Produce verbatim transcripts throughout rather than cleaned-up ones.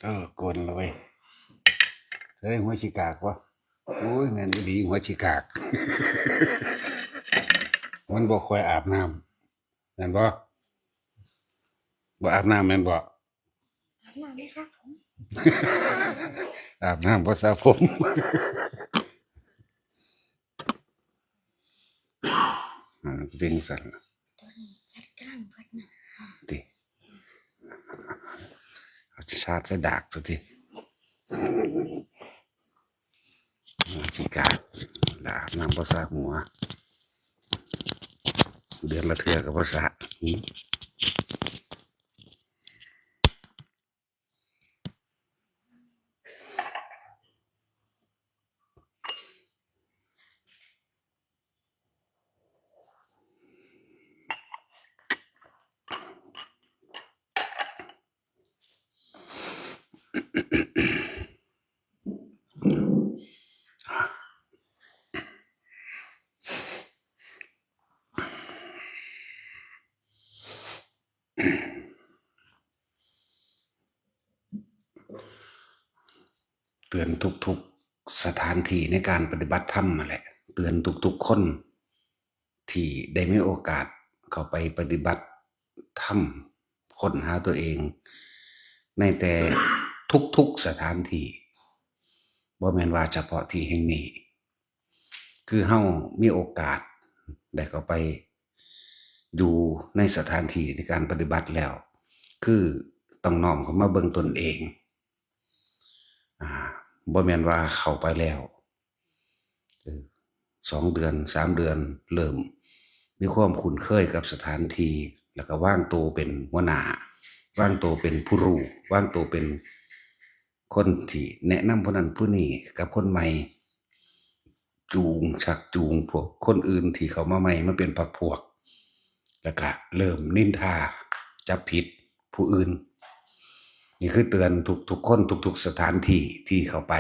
เออ โกนเลย เฮ้ย หัวสิกากวะ โอ้ย แม่นอีหลี หัวสิกาก มันบ่ค่อยอาบน้ำ แม่นบ่ บ่อาบน้ำแม่นบ่ อาบน้ำไหมครับผม อาบน้ำบ่สระผม อ่า เป็นสั่น ตัวนี้กัดกล้ามเบิดนะ ติ เอาสาดใส่ดากซะติ สิกาก อาบน้ำบ่สระหัว เดือนละเทื่อก็บ่สระ อืม เตือนทุกๆสถานที่ในการปฏิบัติธรรมนั่นแหละ เตือนทุกๆคนที่ได้มีโอกาสเข้าไปปฏิบัติธรรม ค้นหาตัวเอง ในแต่ทุกๆสถานที่ บ่แม่นว่าเฉพาะที่แห่งนี้ คือเฮามีโอกาสได้เข้าไปอยู่ในสถานที่ในการปฏิบัติแล้ว คือต้องน้อมเข้ามาเบิ่งตนเอง อ่า บ่แม่นว่าเข้าไปแล้ว เออ สองเดือน สามเดือน เริ่มมีความคุ้นเคยกับสถานที่ แล้วก็วางตัวเป็นหัวหน้า วางตัวเป็นผู้รู้ วางตัวเป็นคนที่แนะนำผู้นั้นผู้นี้กับคนใหม่ จูง ชักจูงพวกคนอื่นที่เข้ามาใหม่มาเป็นพรรคพวก แล้วก็เริ่มนินทาจับผิดผู้อื่น นี่คือเตือนทุกๆคน ทุกๆสถานที่ที่เข้าไป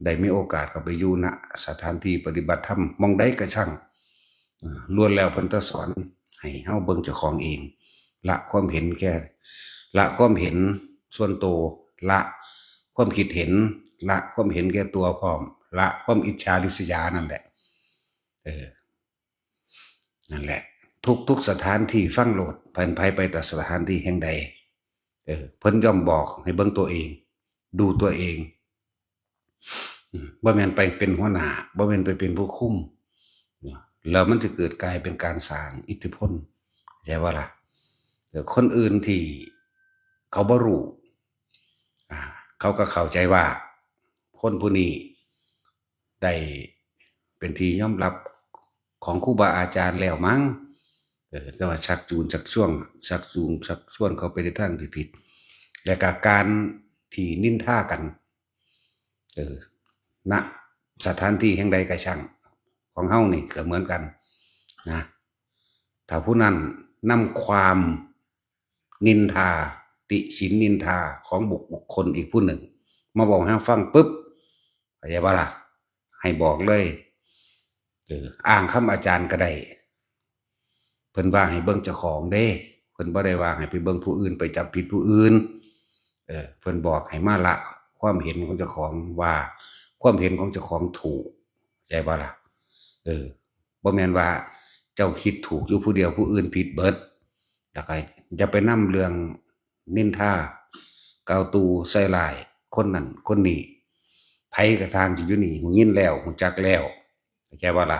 ได้มีโอกาสเข้าไปอยู่ณสถานที่ปฏิบัติธรรมหม่องใดก็ช่าง อ่า ล้วนแล้วเพิ่นแต่สอนให้เฮาเบิ่งเจ้าของเอง ละความเห็นแก่ ละความเห็นส่วนตัว ละความคิดเห็น ละความเห็นแก่ตัวพร้อม ละความอิจฉาริษยานั่นแหละ เออ นั่นแหละ ทุกๆสถานที่ฟังโลด เพิ่นไผไปแต่สถานที่แห่งใด เออ เพิ่นย่อมบอกให้เบิ่งตัวเอง ดูตัวเอง อืม บ่แม่นไปเป็นหัวหน้า บ่แม่นไปเป็นผู้คุม แล้วมันจะเกิดกลายเป็นการสร้างอิทธิพล เข้าใจบ่ล่ะ เออ คนอื่นที่เขาบ่รู้ อ่า เขาก็เข้าใจว่าคนผู้นี้ได้เป็นที่ยอมรับของครูบาอาจารย์แล้วมั้ง เออ แต่ว่าชักจูงชักชวน ชักจูงชักชวนเขาไปในทางที่ผิด และก็การที่นินทากัน เออ ณ สถานที่แห่งใดก็ช่าง ของเฮานี่ก็เหมือนกันนะ ถ้าผู้นั้นนำความนินทา ติฉินนินทาของบุคคลอีกผู้หนึ่ง มาบอกให้ฟังปุ๊บ เข้าใจบ่ล่ะ ให้บอกเลย เออ อ้างคำอาจารย์ก็ได้ เพิ่นว่าให้เบิ่งเจ้าของเด้ เพิ่นบ่ได้ว่าให้ไปเบิ่งผู้อื่น ไปจับผิดผู้อื่น เออ เพิ่นบอกให้มาละความเห็นของเจ้าของ ว่าความเห็นของเจ้าของถูก เข้าใจบ่ล่ะ เออ บ่แม่นว่าเจ้าคิดถูกอยู่ผู้เดียว ผู้อื่นผิดเบิด แล้วก็อย่าไปนำเรื่องนินทา กล่าวตู่ใส่ร้ายคนนั้นคนนี้ ไผก็ตามที่อยู่นี่ ฮู้ยินแล้ว ฮู้จักแล้ว เข้าใจบ่ล่ะ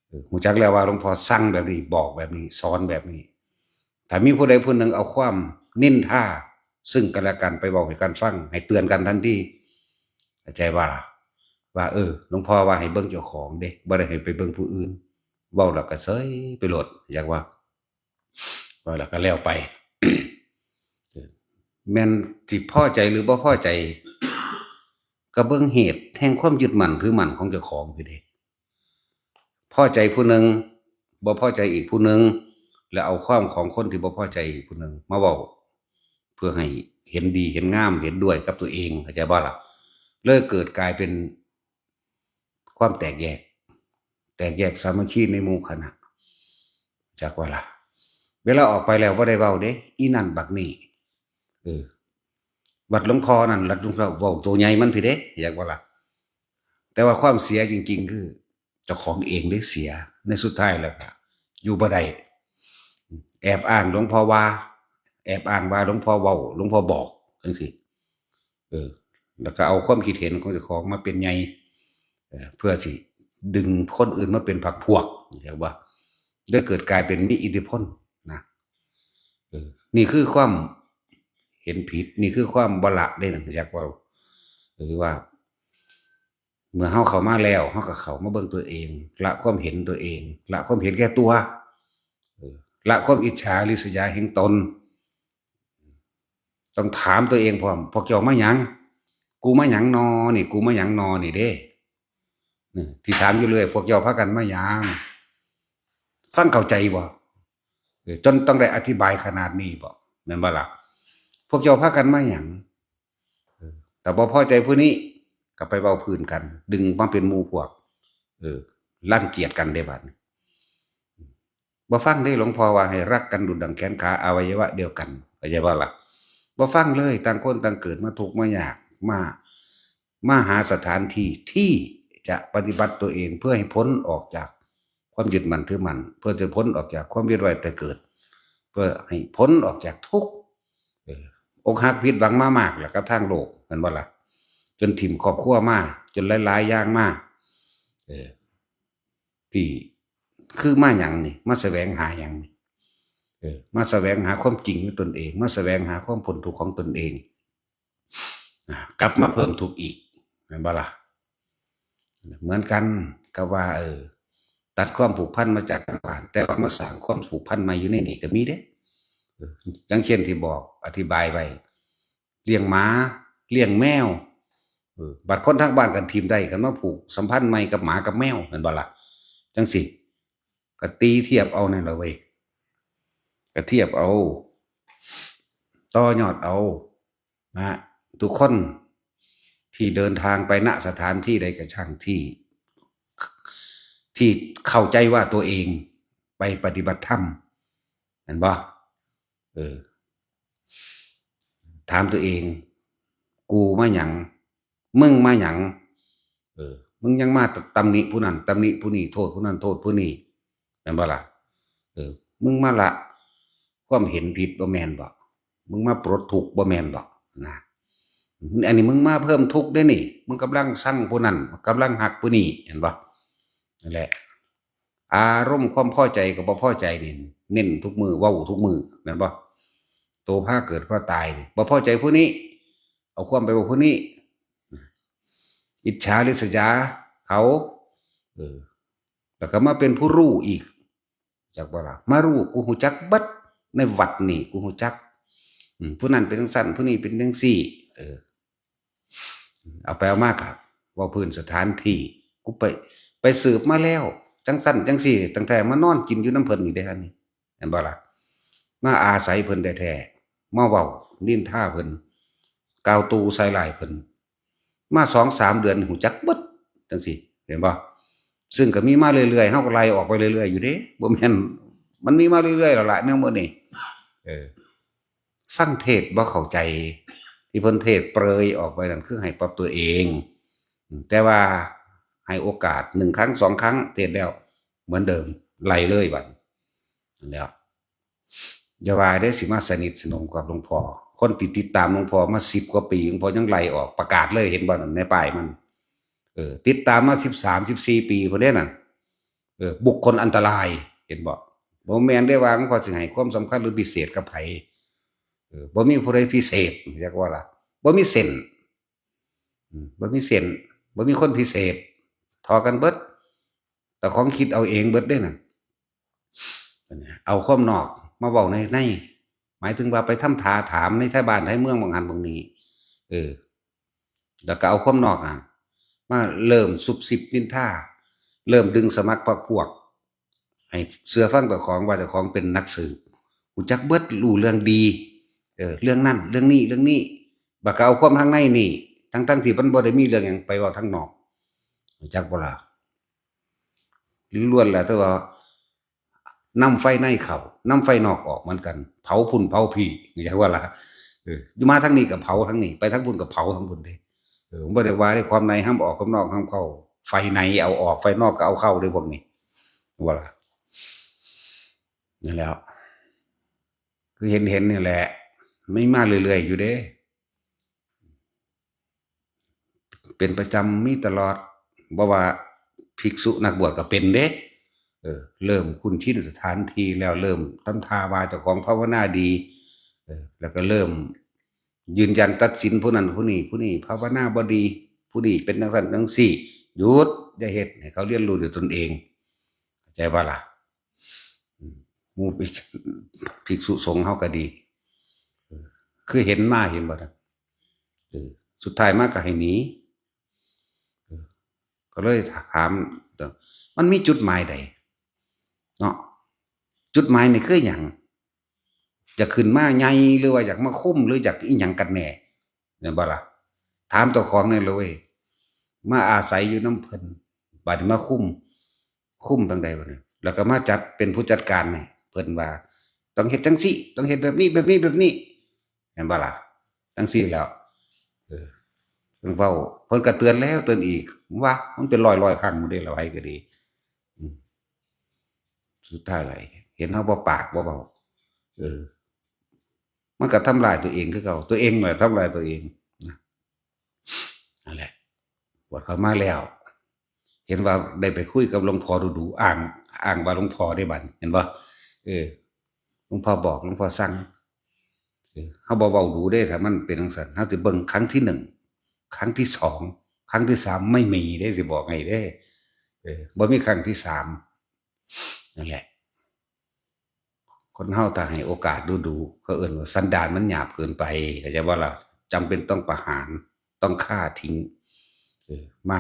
เออ ฮู้จักแล้วว่าหลวงพ่อสั่งแบบนี้ บอกแบบนี้ สอนแบบนี้ ถ้ามีผู้ใดผู้หนึ่งเอาความนินทาซึ่งกันและกันไปเว้าให้กันฟัง ให้เตือนกันทันที เข้าใจบ่ล่ะ ว่า เออ หลวงพ่อว่าให้เบิ่งเจ้าของเด้ บ่ได้ให้ไปเบิ่งผู้อื่น เว้าแล้วก็เซยไปโลด อยากว่า เว้าแล้วก็แล้วไป เออ แม่นสิพอใจหรือบ่พอใจ ก็เบิ่งเหตุแห่งความยึดมั่นถือมั่นของเจ้าของอยู่เด้ พอใจผู้หนึ่ง บ่พอใจอีกผู้หนึ่ง แล้วเอาความของคนที่บ่พอใจอีกผู้หนึ่งมาเว้า เพื่อให้เห็นดีเห็นงามเห็นด้วยกับตัวเอง เข้าใจบ่ล่ะ เลยเกิดกลายเป็นความแตกแยก แตกแยกสามัคคีในหมู่คณะ จักว่าล่ะ เวลาออกไปแล้วบ่ได้เว้าเด้ อีนั่นบักนี่ เออ บัดหลวงพ่อนั่นละหลวงพ่อเว้าตัวใหญ่มันพี้เด้ อยากว่าล่ะ แต่ว่าความเสียจริงๆ คือเจ้าของเองได้เสีย ในสุดท้ายแล้วก็อยู่บ่ได้ แอบอ้างหลวงพ่อว่า แอบอ้างว่าหลวงพ่อเว้า หลวงพ่อบอกจังซี่ เออ แล้วก็เอาความคิดเห็นของเจ้าของมาเป็นใหญ่ เอ่อ เพื่อสิดึงคนอื่นมาเป็นพรรคพวก เรียกว่า ได้เกิดกลายเป็นมีอิทธิพลนะ เออ นี่คือความเห็นผิด นี่คือความบ่ละเด้นะ อยากเว้า หรือว่า เมื่อเฮาเข้ามาแล้ว เฮาก็เข้ามาเบิ่งตัวเอง ละความเห็นตัวเอง ละความเห็นแก่ตัว เออ ละความอิจฉาริษยาแห่งตน ต้องถามตัวเองพร้อม พวกเจ้ามาหยัง กูมาหยังนอนี่ กูมาหยังนอนี่เด้ นี่ ที่ถามอยู่เรื่อย พวกเจ้าพากันมาหยัง ฟังเข้าใจบ่ เออ จนต้องได้อธิบายขนาดนี้บ่ แม่นบ่ล่ะ พวกเจ้าพากันมาหยัง เออ แต่บ่พอใจผู้นี้ ก็ไปเว้าพื้นกัน ดึงมาเป็นหมู่พวก เออ รังเกียจกันเด้บัดนี้ บ่ฟังเด้ หลวงพ่อว่าให้รักกันดุจดั่งแขนขาอวัยวะเดียวกัน เข้าใจบ่ล่ะ บ่ฟังเลย ต่างคนต่างเกิดมาทุกข์มายาก มา มาหาสถานที่ที่จะปฏิบัติตัวเองเพื่อให้พ้นออกจากความยึดมั่นถือมั่น เพื่อจะพ้นออกจากความเวียนว่ายตายเกิด เพื่อให้พ้นออกจากทุกข์ เออ อกหักผิดหวังมามากแล้วกับทางโลก แม่นบ่ล่ะ จนถิ่มครอบครัวมา จนหลายๆอย่างมา เออ ที่ คือมาหยังนี่ มาแสวงหาหยังนี่ เออ มาแสวงหาความจริงในตนเอง มาแสวงหาความพ้นทุกข์ของตนเอง อ่ะ กลับมาเพิ่มทุกข์อีก แม่นบ่ล่ะ เหมือนกันกับว่า เออ ตัดความผูกพันมาจากทางบ้าน แต่ว่ามาสร้างความผูกพันใหม่อยู่ในนี่ก็มีเด้ เออ อย่างเช่นที่บอก อธิบายไว้ เลี้ยงหมา เลี้ยงแมว เออ บัดคนทางบ้านกันถิ่มได้ กันมาผูกสัมพันธ์ใหม่กับหมากับแมว แม่นบ่ล่ะ จังสิ ก็ตีเทียบเอานั่นล่ะเว้ย ก็เทียบเอา ต่อยอดเอา นะฮะ ทุกคนที่เดินทางไป ณ สถานที่ใดก็ช่าง ที่ ที่เข้าใจว่าตัวเองไปปฏิบัติธรรม แม่นบ่ เออ ถามตัวเอง กูมาหยัง มึงมาหยัง เออ มึงยังมาตำหนิผู้นั้น ตำหนิผู้นี้ โทษผู้นั้น โทษผู้นี้ แม่นบ่ล่ะ เออ มึงมาละความเห็นผิดบ่แม่นบ่ มึงมาปลดทุกข์บ่แม่นบ่ นะ อันนี้มึงมาเพิ่มทุกข์เด้นี่ มึงกำลังซังผู้นั้น กำลังฮักผู้นี้ เห็นบ่ นั่นแหละ อารมณ์ความพอใจกับบ่พอใจนี่ เน้นทุกมื้อ เว้าทุกมื้อ แม่นบ่ โตพาเกิดพาตายนี่ บ่พอใจผู้นี้ เอาความไปเว้าผู้นี้ อิจฉาริษยาเขา เออ แล้วก็มาเป็นผู้รู้อีก จักบ่ล่ะ มารู้ กูฮู้จักเบิด ในวัดนี่กูฮู้จัก อืม ผู้นั้นเป็นจังซั่น ผู้นี้เป็นจังซี่ เออ เอาไปเอามาก็เว้าพื้นสถานที่ กูไป ไปสืบมาแล้ว จังซั่นจังซี่ ตั้งแต่มานอนกินอยู่นำเพิ่นนี่เด้ อันนี้ แม่นบ่ล่ะ มาอาศัยเพิ่นแท้ๆ มาเว้านินทาเพิ่น กล่าวตู่ใส่ร้ายเพิ่น มาสองสามเดือนฮู้จักเบิด จังซี่ เห็นบ่ ซึ่งก็มีมาเรื่อยๆ เฮาก็ไล่ออกไปเรื่อยๆ อยู่เด้ บ่แม่น มันมีมาเรื่อยๆ แล้วล่ะ แนวมื้อนี้ เออ ฟังเทศน์บ่เข้าใจ ที่เพิ่นเทศน์เปรยออกไปนั่น คือให้ปรับตัวเอง อืม แต่ว่าให้โอกาสหนึ่งครั้งสองครั้ง เทศน์แล้วเหมือนเดิม ไล่เลยบัดนี้ นั่นแหละ อย่าว่าได้สิมาสนิทสนมกับหลวงพ่อ คนที่ติดตามหลวงพ่อมาสิบกว่าปี หลวงพ่อยังไล่ออก ประกาศเลย เห็นบ่นั่น ในป้ายมัน เออ ติดตามมาสิบสาม สิบสี่ปีพุ้นเด้นั่น เออ บุคคลอันตราย เห็นบ่ บ่แม่นได้ว่าหลวงพ่อสิให้ความสำคัญหรือพิเศษกับไผ เออ บ่มีผู้ใดพิเศษ เรียกว่าล่ะ บ่มีเส้น อืม บ่มีเส้น บ่มีคนพิเศษ เท่ากันเบิด แต่ของคิดเอาเองเบิดเด้นั่น เอาความนอกมาเว้าใน ใน หมายถึงว่าไปทำท่าถามในไทบ้านไทเมืองบางหั้นบางนี้ เออ แล้วก็เอาความนอกอะ มาเริ่มซุบซิบนินทา เริ่มดึงสมัครพรรคพวก ให้เชื่อฟังเจ้าของว่าเจ้าของเป็นนักสืบ ฮู้จักเบิด รู้เรื่องดี เออ เรื่องนั้น เรื่องนี้ เรื่องนี้ บัดก็เอาความทางในนี่ ทั้งๆที่มันบ่ได้มีเรื่องหยังไปเว้าทางนอก ฮู้จักบ่ล่ะ ล้วนแล้วแต่ว่านำไฟในเข้า นำไฟนอกออกเหมือนกัน เผาพุ้นเผาพี้ ฮู้จักบ่ล่ะ เออ อยู่มาทางนี้ก็เผาทางนี้ ไปทางพุ้นก็เผาทางพุ้นเด้ เออ บ่ได้ว่าได้ความในห้ามออกความนอกห้ามเข้า ไฟในเอาออก ไฟนอกก็เอาเข้าเด้พวกนี้ ว่าล่ะ นั่นแหล้ว คือเห็นเห็นนี่แหละ ไม่มาเรื่อยๆอยู่เด้ เป็นประจำมีตลอด บ่ว่าภิกษุนักบวชก็เป็นเด้ เออ เริ่มคุ้นชินสถานที่แล้ว เริ่มทำท่าว่าเจ้าของภาวนาดี เออ แล้วก็เริ่มยืนยันตัดสินผู้นั้นผู้นี้ ผู้นี้ภาวนาบ่ดี ผู้นี้เป็นจังซั่นจังซี่ หยุด อย่าเฮ็ด ให้เขาเรียนรู้ด้วยตนเอง เข้าใจบ่ล่ะ อืม หมู่ภิก ภิกษุสงฆ์เฮาก็ดี เออ คือเห็นมาเห็นบ่ล่ะ เออ สุดท้ายมาก็ให้หนี เออ ก็เลยถาม มันมีจุดหมายใดเนาะ จุดหมายนี่คือหยัง อยากขึ้นมาใหญ่หรือว่าอยากมาคุมหรืออยากอีหยังกันแน่ แม่นบ่ล่ะ ถามเจ้าของแน่เลย มาอาศัยอยู่นำเพิ่น บัดนี้มาคุม คุมจั่งใดบัดนี้ แล้วก็มาจัดเป็นผู้จัดการให้ เพิ่นว่า ต้องเฮ็ดจั่งซี้ ต้องเฮ็ดแบบนี้ แบบนี้ แบบนี้ แม่นบ่ล่ะ จั่งซี้แล้ว เออ เพิ่นเว้า เพิ่นก็เตือนแล้วเตือนอีก ว่ามันเป็นร้อยๆครั้งหมดเด้ ละไผก็ดี อืม สุดท้ายแล้ว เห็นเฮาบ่ปากบ่เว้า เออ มันก็ทำลายตัวเองคือเก่า ตัวเองนั่นแหละทำลายตัวเองนะ นั่นแหละ บวชเข้ามาแล้ว เห็นว่าได้ไปคุยกับหลวงพ่อดูๆ อ้าง อ้างว่าหลวงพ่อได้บัด เห็นบ่ เออ หลวงพ่อบอก หลวงพ่อสั่ง เออ เฮาบ่เว้าดูเด้ ถ้ามันเป็นจั่งซั่น เฮาสิเบิ่งครั้งที่หนึ่ง ครั้งที่สอง ครั้งที่สาม ไม่มีเด้ สิบอกให้เด้ เออ บ่มีครั้งที่สาม นั่นแหละ คนเฮาถ้าให้โอกาสดูๆ เขาเอิ้นว่าสันดานมันหยาบเกินไป เข้าใจบ่ล่ะ จำเป็นต้องประหาร ต้องฆ่าทิ้ง เออ มา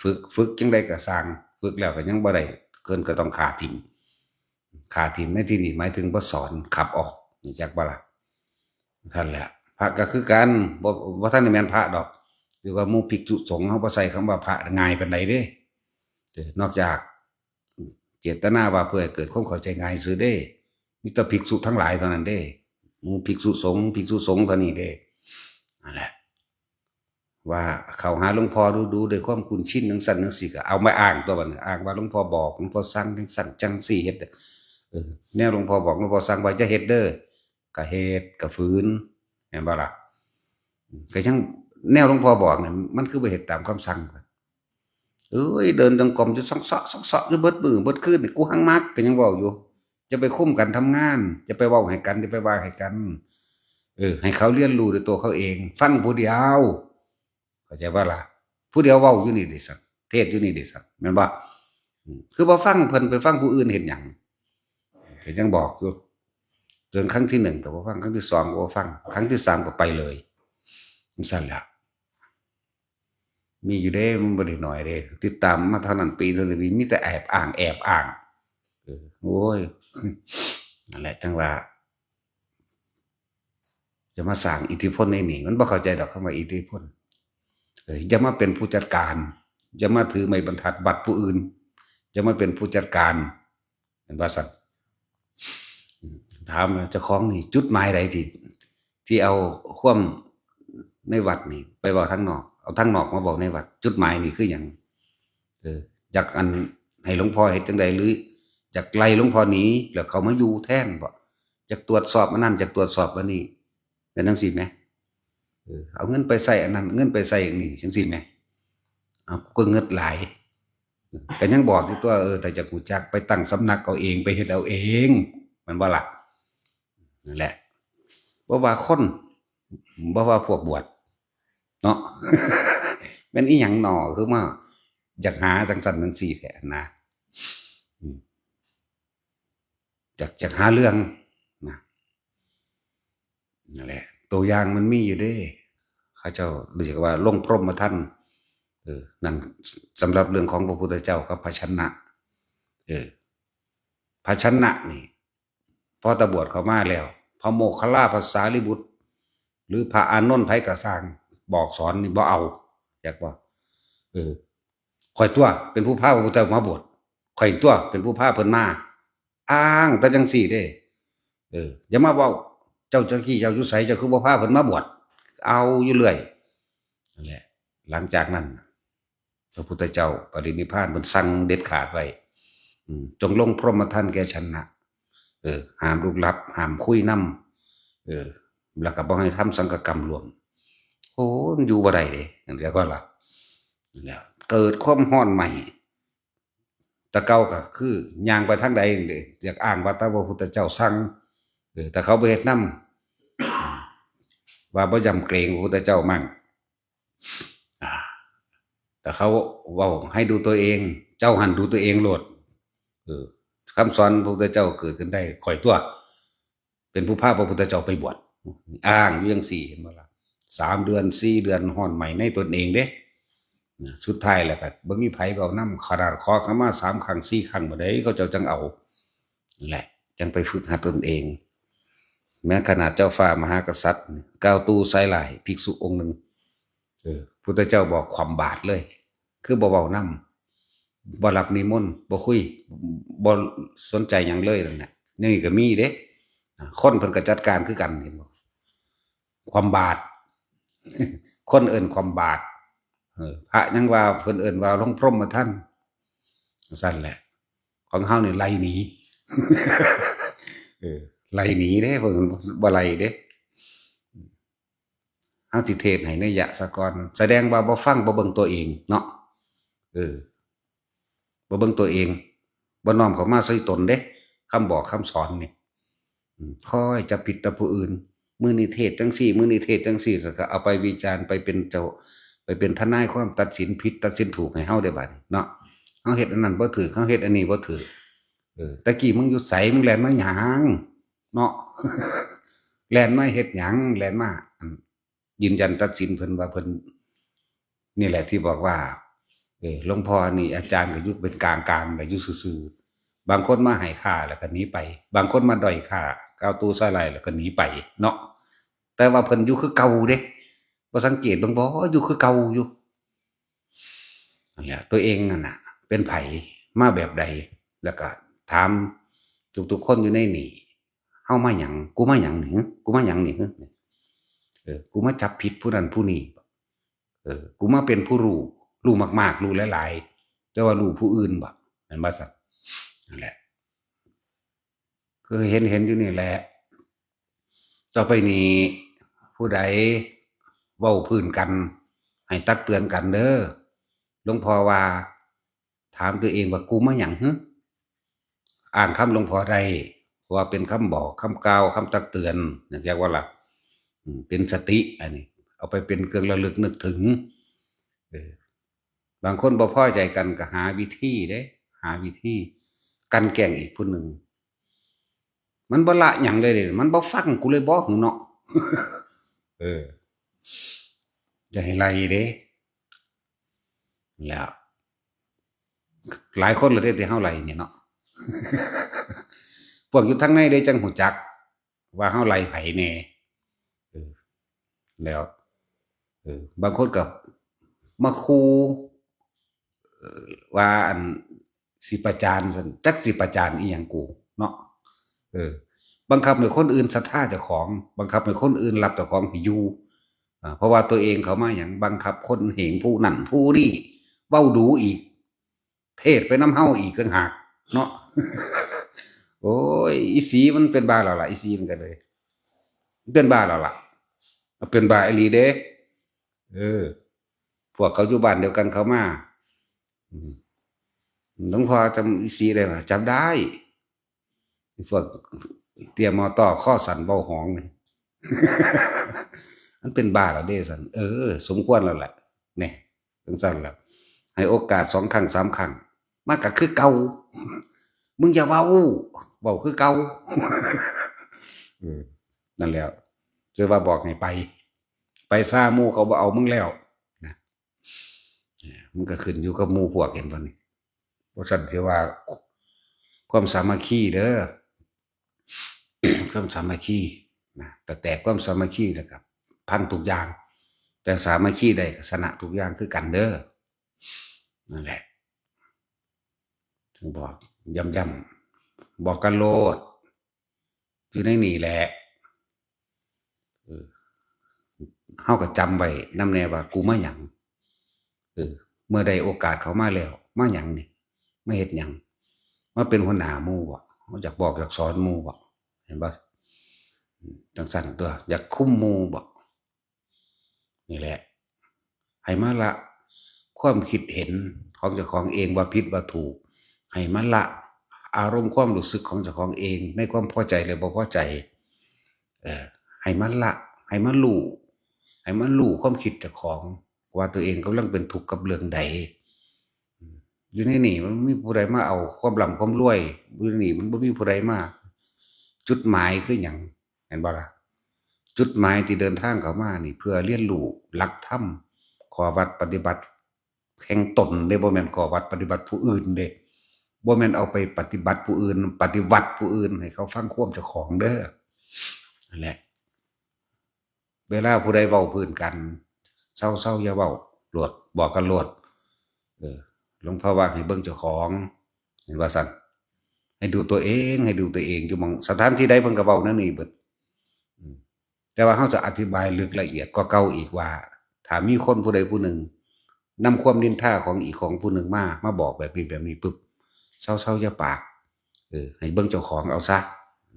ฝึก ฝึกจั่งใดก็ซ่าง ฝึกแล้วก็ยังบ่ได้ เพิ่นก็ต้องฆ่าทิ้ง ฆ่าทิ้งในที่นี้หมายถึงบ่สอน ขับออก รู้จักบ่ล่ะ นั่นแหละ พระก็คือกัน บ่ บ่ทันได้แม่นพระดอก หรือว่าหมู่ภิกษุสงฆ์ เฮาบ่ใช้คำว่าพระง่ายปานใดเด้ เออ นอกจาก เจตนาว่าเพื่อให้เกิดความเข้าใจง่ายซื่อเด้ มีแต่ภิกษุทั้งหลายเท่านั้นเด้ หมู่ภิกษุสงฆ์ ภิกษุสงฆ์เท่านี้เด้ นั่นแหละ ว่าเข้าหาหลวงพ่อดูๆ ด้วยความคุ้นชินจั่งซั่นจั่งซี้ ก็เอามาอ้างตัวบัดนี้ อ้างว่าหลวงพ่อบอก หลวงพ่อสั่งจั่งซั่นจั่งซี้ เฮ็ด เออ แนวหลวงพ่อบอก หลวงพ่อสั่งว่าจะเฮ็ดเด้อ ก็เฮ็ด ก็ฝืน แม่นบ่ล่ะ ก็ยัง แนวหลวงพ่อบอกเนี่ย มันคือบ่เฮ็ดตามคำสั่ง เอ้ย เดินจงกรมอยู่ซ่องเซาะซ่องเซาะอยู่เบิดมื้อเบิดคืนนี่ กูหังมัก ก็ยังเว้าอยู่ จะไปคุมกันทำงาน จะไปเว้าให้กัน จะไปว่าให้กัน เออ ให้เขาเรียนรู้ด้วยตัวเขาเอง ฟังผู้เดียว เข้าใจบ่ล่ะ ผู้เดียวเว้าอยู่นี่เด้ซั่น เทศน์อยู่นี่เด้ซั่น แม่นบ่ อืม คือบ่ฟังเพิ่น ไปฟังผู้อื่นเฮ็ดหยัง ก็ยังบอกอยู่ เกินครั้งที่หนึ่งก็บ่ฟัง ครั้งที่สองก็บ่ฟัง ครั้งที่สามก็ไปเลย จั่งซั่นแหละ มีอยู่เด้ มันบ่ได้น้อยเด้ ติดตามมาเท่านั้นปีเท่านี้ มีแต่แอบอ้าง แอบอ้าง เออ โอ้ย นั่นแหละ จั่งว่า จะมาสร้างอิทธิพลในนี่ มันบ่เข้าใจดอกคำว่าอิทธิพล เออ อย่ามาเป็นผู้จัดการ อย่ามาถือไม้บรรทัดวัดผู้อื่น อย่ามาเป็นผู้จัดการ เห็นว่าซั่น ถามว่าเจ้าของนี่จุดหมายใดที่ ที่เอาความในวัดนี่ไปเว้าทางนอก เอาทางนอกมาเว้าในวัด จุดหมายนี่คือหยัง เออ อยากอันให้หลวงพ่อเฮ็ดจั่งใด หรืออยากไล่หลวงพ่อหนี แล้วเขามาอยู่แทนบ่ อยากตรวจสอบอันนั้น อยากตรวจสอบอันนี้ เป็นจั่งซี้แหม เออ เอาเงินไปใช้อันนั้น เงินไปใช้อันนี้ จั่งซี้แหม เอา กูก็เงิดหลาย เออ ก็ยังบอกอยู่ตัว เออ ถ้าอยากรู้จักไปตั้งสำนักเอาเอง ไปเฮ็ดเอาเอง แม่นบ่ล่ะ นั่นแหละ บ่ว่าคน บ่ว่าพวกบวช เนาะ แม่นอีหยังหนอ คือมาอยากหาจั่งซั่นจั่งซี้แท้นะ อืม อยาก อยากหาเรื่องนะ นั่นแหละ ตัวอย่างมันมีอยู่เด้ เขาเจ้าเรียกว่าลงพรหมทัณฑ์ เออ นั่นสำหรับเรื่องของพระพุทธเจ้ากับพระชนะ เออ พระชนะนี่ พอตะบวชเข้ามาแล้ว พระโมคคัลลา พระสารีบุตร หรือพระอานนท์ ไผก็ซ่าง บอกสอนนี่บ่เอา อยากว่า เออ ข่อยตัวเป็นผู้พาพระพุทธเจ้ามาบวช ข่อยตัวเป็นผู้พาเพิ่นมา อ้างแต่จั่งซี้เด้ เออ อย่ามาเว้า เจ้า เจ้ากี้เจ้าอยู่ไส เจ้าคือบ่พาเพิ่นมาบวช เอาอยู่เรื่อย นั่นแหละ หลังจากนั้น พระพุทธเจ้าปรินิพพาน เพิ่นสั่งเด็ดขาดไว้ อืม จงลงพรหมทัณฑ์แก่ฉันนะ เออ ห้ามลุกลับ ห้ามคุยนำ เออ แล้วก็บ่ให้ทำสังฆกรรมร่วม โอ้ มันอยู่บ่ได้เด้ นั่นแหละก็ล่ะ แล้วเกิดความร้อนไหม้ แต่เก่าก็คือย่างไปทางใดนี่เด้ อยากอ้างว่าแต่พระพุทธเจ้าสั่ง เออ แต่เขาบ่เฮ็ดนำ ว่าบ่ยำเกรงพระพุทธเจ้ามั่ง อ่า แต่เขาเว้าให้ดูตัวเอง เจ้าหันดูตัวเองโลด เออ คำสอนพระพุทธเจ้าเกิดขึ้นได้ข้อยตัว เป็นผู้พาพระพุทธเจ้าไปบวช อ้างอยู่จั่งซี้ เห็นบ่ล่ะ สามเดือน สี่เดือน ฮ้อนไหม้ในตนเองเด้ นะ สุดท้ายแล้วก็บ่มีไผเว้านำ ขนาดขอขมาสามครั้ง สี่ครั้งบ่ได้ เขาเจ้าจั่งเอา นั่นแหละ จั่งไปฝึกหัดตนเอง แม้ขนาดเจ้าฟ้ามหากษัตริย์ ก้าวตู้สายหลาย ภิกษุองค์หนึ่ง เออ พุทธเจ้าบอกคว่ำบาตรเลย คือบ่เว้านำ บ่รับนิมนต์ บ่คุย บ่สนใจหยังเลยนั่นแหละ นี่ก็มีเด้ คนเพิ่นก็จัดการคือกัน เห็นบ่ คว่ำบาตร คนเอิ้นคว่ำบาตร เออ พระยังว่าเพิ่นเอิ้นว่าลงพรหมทัณฑ์ ซั่นแหละ ของเฮานี่ไล่หนี เออ ไล่หนีเด้ เพิ่นบ่ไล่เด้ เฮาสิเทศน์ให้นัยยะซะก่อน แสดงว่าบ่ฟัง บ่เบิ่งตัวเองเนาะ เออ บ่เบิ่งตัวเอง บ่น้อมเข้ามาใส่ตนเด้ คำบอกคำสอนนี่ อืม คอยจับผิดแต่ผู้อื่น มื้อนี้เทศน์จั่งซี้ มื้อนี้เทศน์จั่งซี้ แล้วก็เอาไปวิจารณ์ ไปเป็นเจ้า ไปเป็นทนายความตัดสินผิด ตัดสินถูกให้เฮาได้บัดนี้เนาะ เฮาเฮ็ดอันนั้นบ่ถูก เฮาเฮ็ดอันนี้บ่ถูก เออ ตะกี้มึงอยู่ไส มึงแล่นมาหยัง เนาะ แล่นมาเฮ็ดหยัง แล่นมา อัน ยืนยันตัดสินเพิ่นว่าเพิ่น นี่แหละที่บอกว่า เออ หลวงพ่อนี่อาจารย์ก็อยู่เป็นกลางๆ แหละ อยู่ซื่อๆ บางคนมาให้ค่าแล้วก็หนีไป บางคนมาด้อยค่า ก้าวตู้สายหลายแล้วก็หนีไปเนาะ แต่ว่าเพิ่นอยู่คือเก่าเด้ บ่สังเกตเบิ่งบ่ อยู่คือเก่าอยู่ นั่นแหละ ตัวเองนั่นน่ะ เป็นไผ มาแบบใด แล้วก็ถามทุกๆ คนอยู่ในนี่ เฮามาหยัง กูมาหยังนี่ กูมาหยังนี่ เออ กูมาจับผิดผู้นั้นผู้นี้ เออ กูมาเป็นผู้รู้ รู้มากๆ รู้หลายๆ แต่ว่ารู้ผู้อื่นบ่ แม่นบ่ซั่น นั่นแหละ คือเห็น เห็นอยู่นี่แหละ ต่อไปนี้ ผู้ใดเว้าพื้นกัน ให้ตักเตือนกันเด้อ หลวงพ่อว่า ถามตัวเองว่า กูมาหยังหึ อ้างคำหลวงพ่อได้ เพราะว่าเป็นคำบอก คำกล่าว คำตักเตือน นั่นเรียกว่าล่ะ อืม เป็นสติ อันนี้ เอาไปเป็นเครื่องระลึกนึกถึง เออ บางคนบ่พอใจกันก็หาวิธีเด้ หาวิธีกลั่นแกล้งอีกผู้หนึ่ง มันบ่ละหยังเลยเด้ มันบ่ฟังกูเลยบ่ หึเนาะ เออ อย่าให้ไล่เด้ แล้ว หลายคนเลยเด้ที่เฮาไล่นี่เนาะ พวกอยู่ทางในเด้จั่งฮู้จัก ว่าเฮาไล่ไผแน่ เออ แล้ว เออ บางคนก็มาคู เอ่อ ว่าอันสิประจานซั่น จักสิประจานอีหยังกูเนาะ เออ บังคับให้คนอื่นศรัทธาเจ้าของ บังคับให้คนอื่นรับเจ้าของให้อยู่ อ่า เพราะว่าตัวเองเข้ามาหยัง บังคับคนเหงผู้นั่นผู้นี่ เว้าดูอีก เทศน์ไปนำเฮาอีกต่างหากเนาะ โอ้ย อีสีมันเป็นบ้าแล้วล่ะ อีสีมันก็เลย เป็นบ้าแล้วล่ะ เป็นบ้าอีหลีเด้ เออ พวกเขาอยู่บ้านเดียวกันเขามา อืม หลวงพ่อจำอีสีได้บ่ จำได้ พวกเตี้ยมอต้อข้อสั้นเว้าหองนี่ มันเป็นบ้าแล้วเด้ซั่น เออ สมควรแล้วแหละ เนี่ย จั่งซั่นแหละ ให้โอกาสสองครั้งสามครั้ง มันก็คือเก่า มึงอย่าเว้า เว้าคือเก่า เออ นั่นแหละ คือว่าบอกให้ไป ไปซะ หมู่เขาบ่เอามึงแล้ว นะ เออ มันก็ขึ้นอยู่กับหมู่พวก เห็นบ่นี่ บ่ซั่นสิว่าความสามัคคีเด้อ ความสามัคคีนะ แต่แตกความสามัคคีแล้วก็พังทุกอย่าง แต่สามัคคีได้ก็ชนะทุกอย่างคือกันเด้อ นั่นแหละ ถึงบอก ย้ำๆ บอกกันโลด อยู่ในนี่แหละ เฮาก็จำไว้นำแน่ว่ากูมาหยัง เออ เมื่อได้โอกาสเข้ามาแล้ว มาหยังนี่ มาเฮ็ดหยัง มาเป็นหัวหน้าหมู่บ่ มาอยากบอกอยากสอนหมู่บ่ เห็นบ่ อืม จั่งซั้นตั๊ว อยากคุมหมู่บ่ นี่แหละ ให้มาละความคิดเห็นของเจ้าของเองว่าผิดว่าถูก ให้มาละอารมณ์ความรู้สึกของเจ้าของเองในความพอใจและบ่พอใจ เอ่อ ให้มาละ ให้มารู้ ให้มารู้ความคิดเจ้าของ ว่าตัวเองกำลังเป็นทุกข์กับเรื่องใด อืม อยู่ในนี่มันบ่มีผู้ใดมาเอาความร่ำความรวย อยู่ในนี่มันบ่มีผู้ใดมาจุดหมายคือหยัง แม่นบ่ล่ะ จุดหมายที่เดินทางเข้ามานี่เพื่อเรียนรู้หลักธรรม ข้อวัดปฏิบัติแห่งตนเด้ บ่แม่นข้อวัดปฏิบัติผู้อื่นเด้ บ่แม่นเอาไปปฏิบัติผู้อื่น ปฏิวัติผู้อื่นให้เขาฟังความเจ้าของเด้อ นั่นแหละ เวลาผู้ใดเว้าพื้นกัน เซาๆ อย่าเว้า โลด บอกกันโลด เออ หลวงพ่อว่าให้เบิ่งเจ้าของ เห็นว่าซั่น ให้ดูตัวเอง ให้ดูตัวเอง อยู่หม่องสถานที่ใดเพิ่นก็เว้าแนวนี้เบิด อืม แต่ว่าเฮาจะอธิบายลึกละเอียดกว่าเก่าอีกว่า ถ้ามีคนผู้ใดผู้หนึ่งนำความนินทาของอีกของผู้หนึ่งมา มาบอกแบบนี้แบบนี้ปุ๊บ เซาๆ อย่าปาก เออ ให้เบิ่งเจ้าของเอาซะ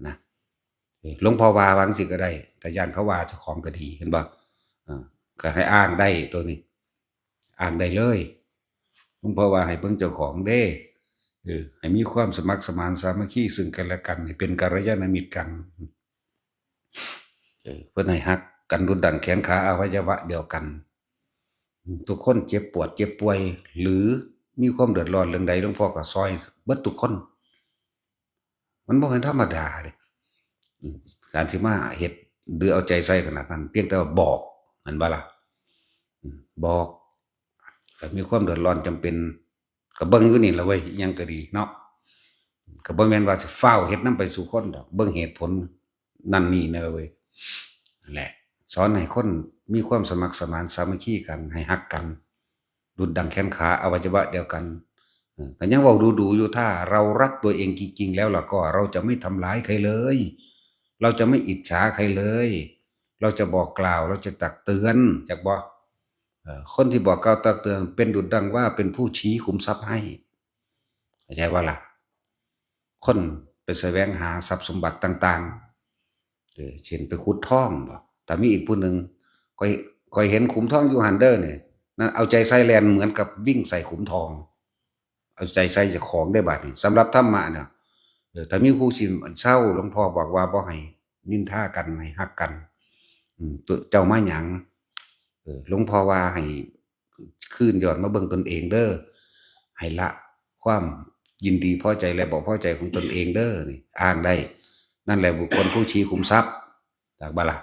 นะ เออ หลวงพ่อว่าว่าจั่งซี้ก็ได้ แต่ย้านเขาว่าเจ้าของก็ดี เห็นบ่ อ่า ก็ให้อ้างได้ตัวนี้ อ้างได้เลย หลวงพ่อว่าให้เบิ่งเจ้าของเด้ เออ ให้มีความสมัครสมานสามัคคีซึ่งกันและกัน ให้เป็นกัลยาณมิตรกัน เออ เพิ่นให้ฮักกันดุจดังแขนขาอวัยวะเดียวกัน ทุกคนเจ็บปวดเจ็บป่วย หรือมีความเดือดร้อนเรื่องใด หลวงพ่อก็ซอยเบิดทุกคน มันบ่แม่นธรรมดาเด้ อืม การสิมาเฮ็ดหรือเอาใจใส่ขนาดนั้น เพียงแต่ว่าบอก แม่นบ่ล่ะ อืม บอก ถ้ามีความเดือดร้อนจำเป็น ก็เบิ่งอยู่นี่ล่ะเว้ย อิหยังก็ดีเนาะ ก็บ่แม่นว่าสิฟ้าวเฮ็ดนำไปสู่คนดอก เบิ่งเหตุผลนั่นนี่นะเว้ย นั่นแหละ สอนให้คนมีความสมัครสมานสามัคคีกัน ให้ฮักกัน ดุจดังแขนขาอวัยวะเดียวกัน เออ ก็ยังเว้าดูๆ อยู่ ถ้าเรารักตัวเองจริงๆ แล้วล่ะก็ เราจะไม่ทำร้ายใครเลย เราจะไม่อิจฉาใครเลย เราจะบอกกล่าว เราจะตักเตือน จักบ่ เอ่อ คนที่บอกกล่าวตักเตือนเป็นดุจดังว่าเป็นผู้ชี้ขุมทรัพย์ให้ เข้าใจบ่ล่ะ คนไปแสวงหาทรัพย์สมบัติต่างๆ เออ เช่นไปขุดทองบ่ แต่มีอีกผู้หนึ่ง ข้อย ข้อยเห็นขุมทองอยู่หั่นเด้อนี่ นั่นเอาใจใส่แล่นเหมือนกับวิ่งใส่ขุมทอง เอาใจใส่เจ้าของได้บาดนี้ สำหรับธรรมะเนี่ย เออ ถ้ามีผู้สิเซา หลวงพ่อบอกว่าบ่ให้นินทากัน ให้ฮักกัน อืม ตัวเจ้ามาหยัง เออ หลวงพ่อว่าให้คืนย้อนมาเบิ่งตนเองเด้อ ให้ละความยินดีพอใจและบ่พอใจของตนเองเด้อ นี่ อ้างได้ นั่นแหละบุคคลผู้ชี้ขุมทรัพย์ จักบ่ล่ะ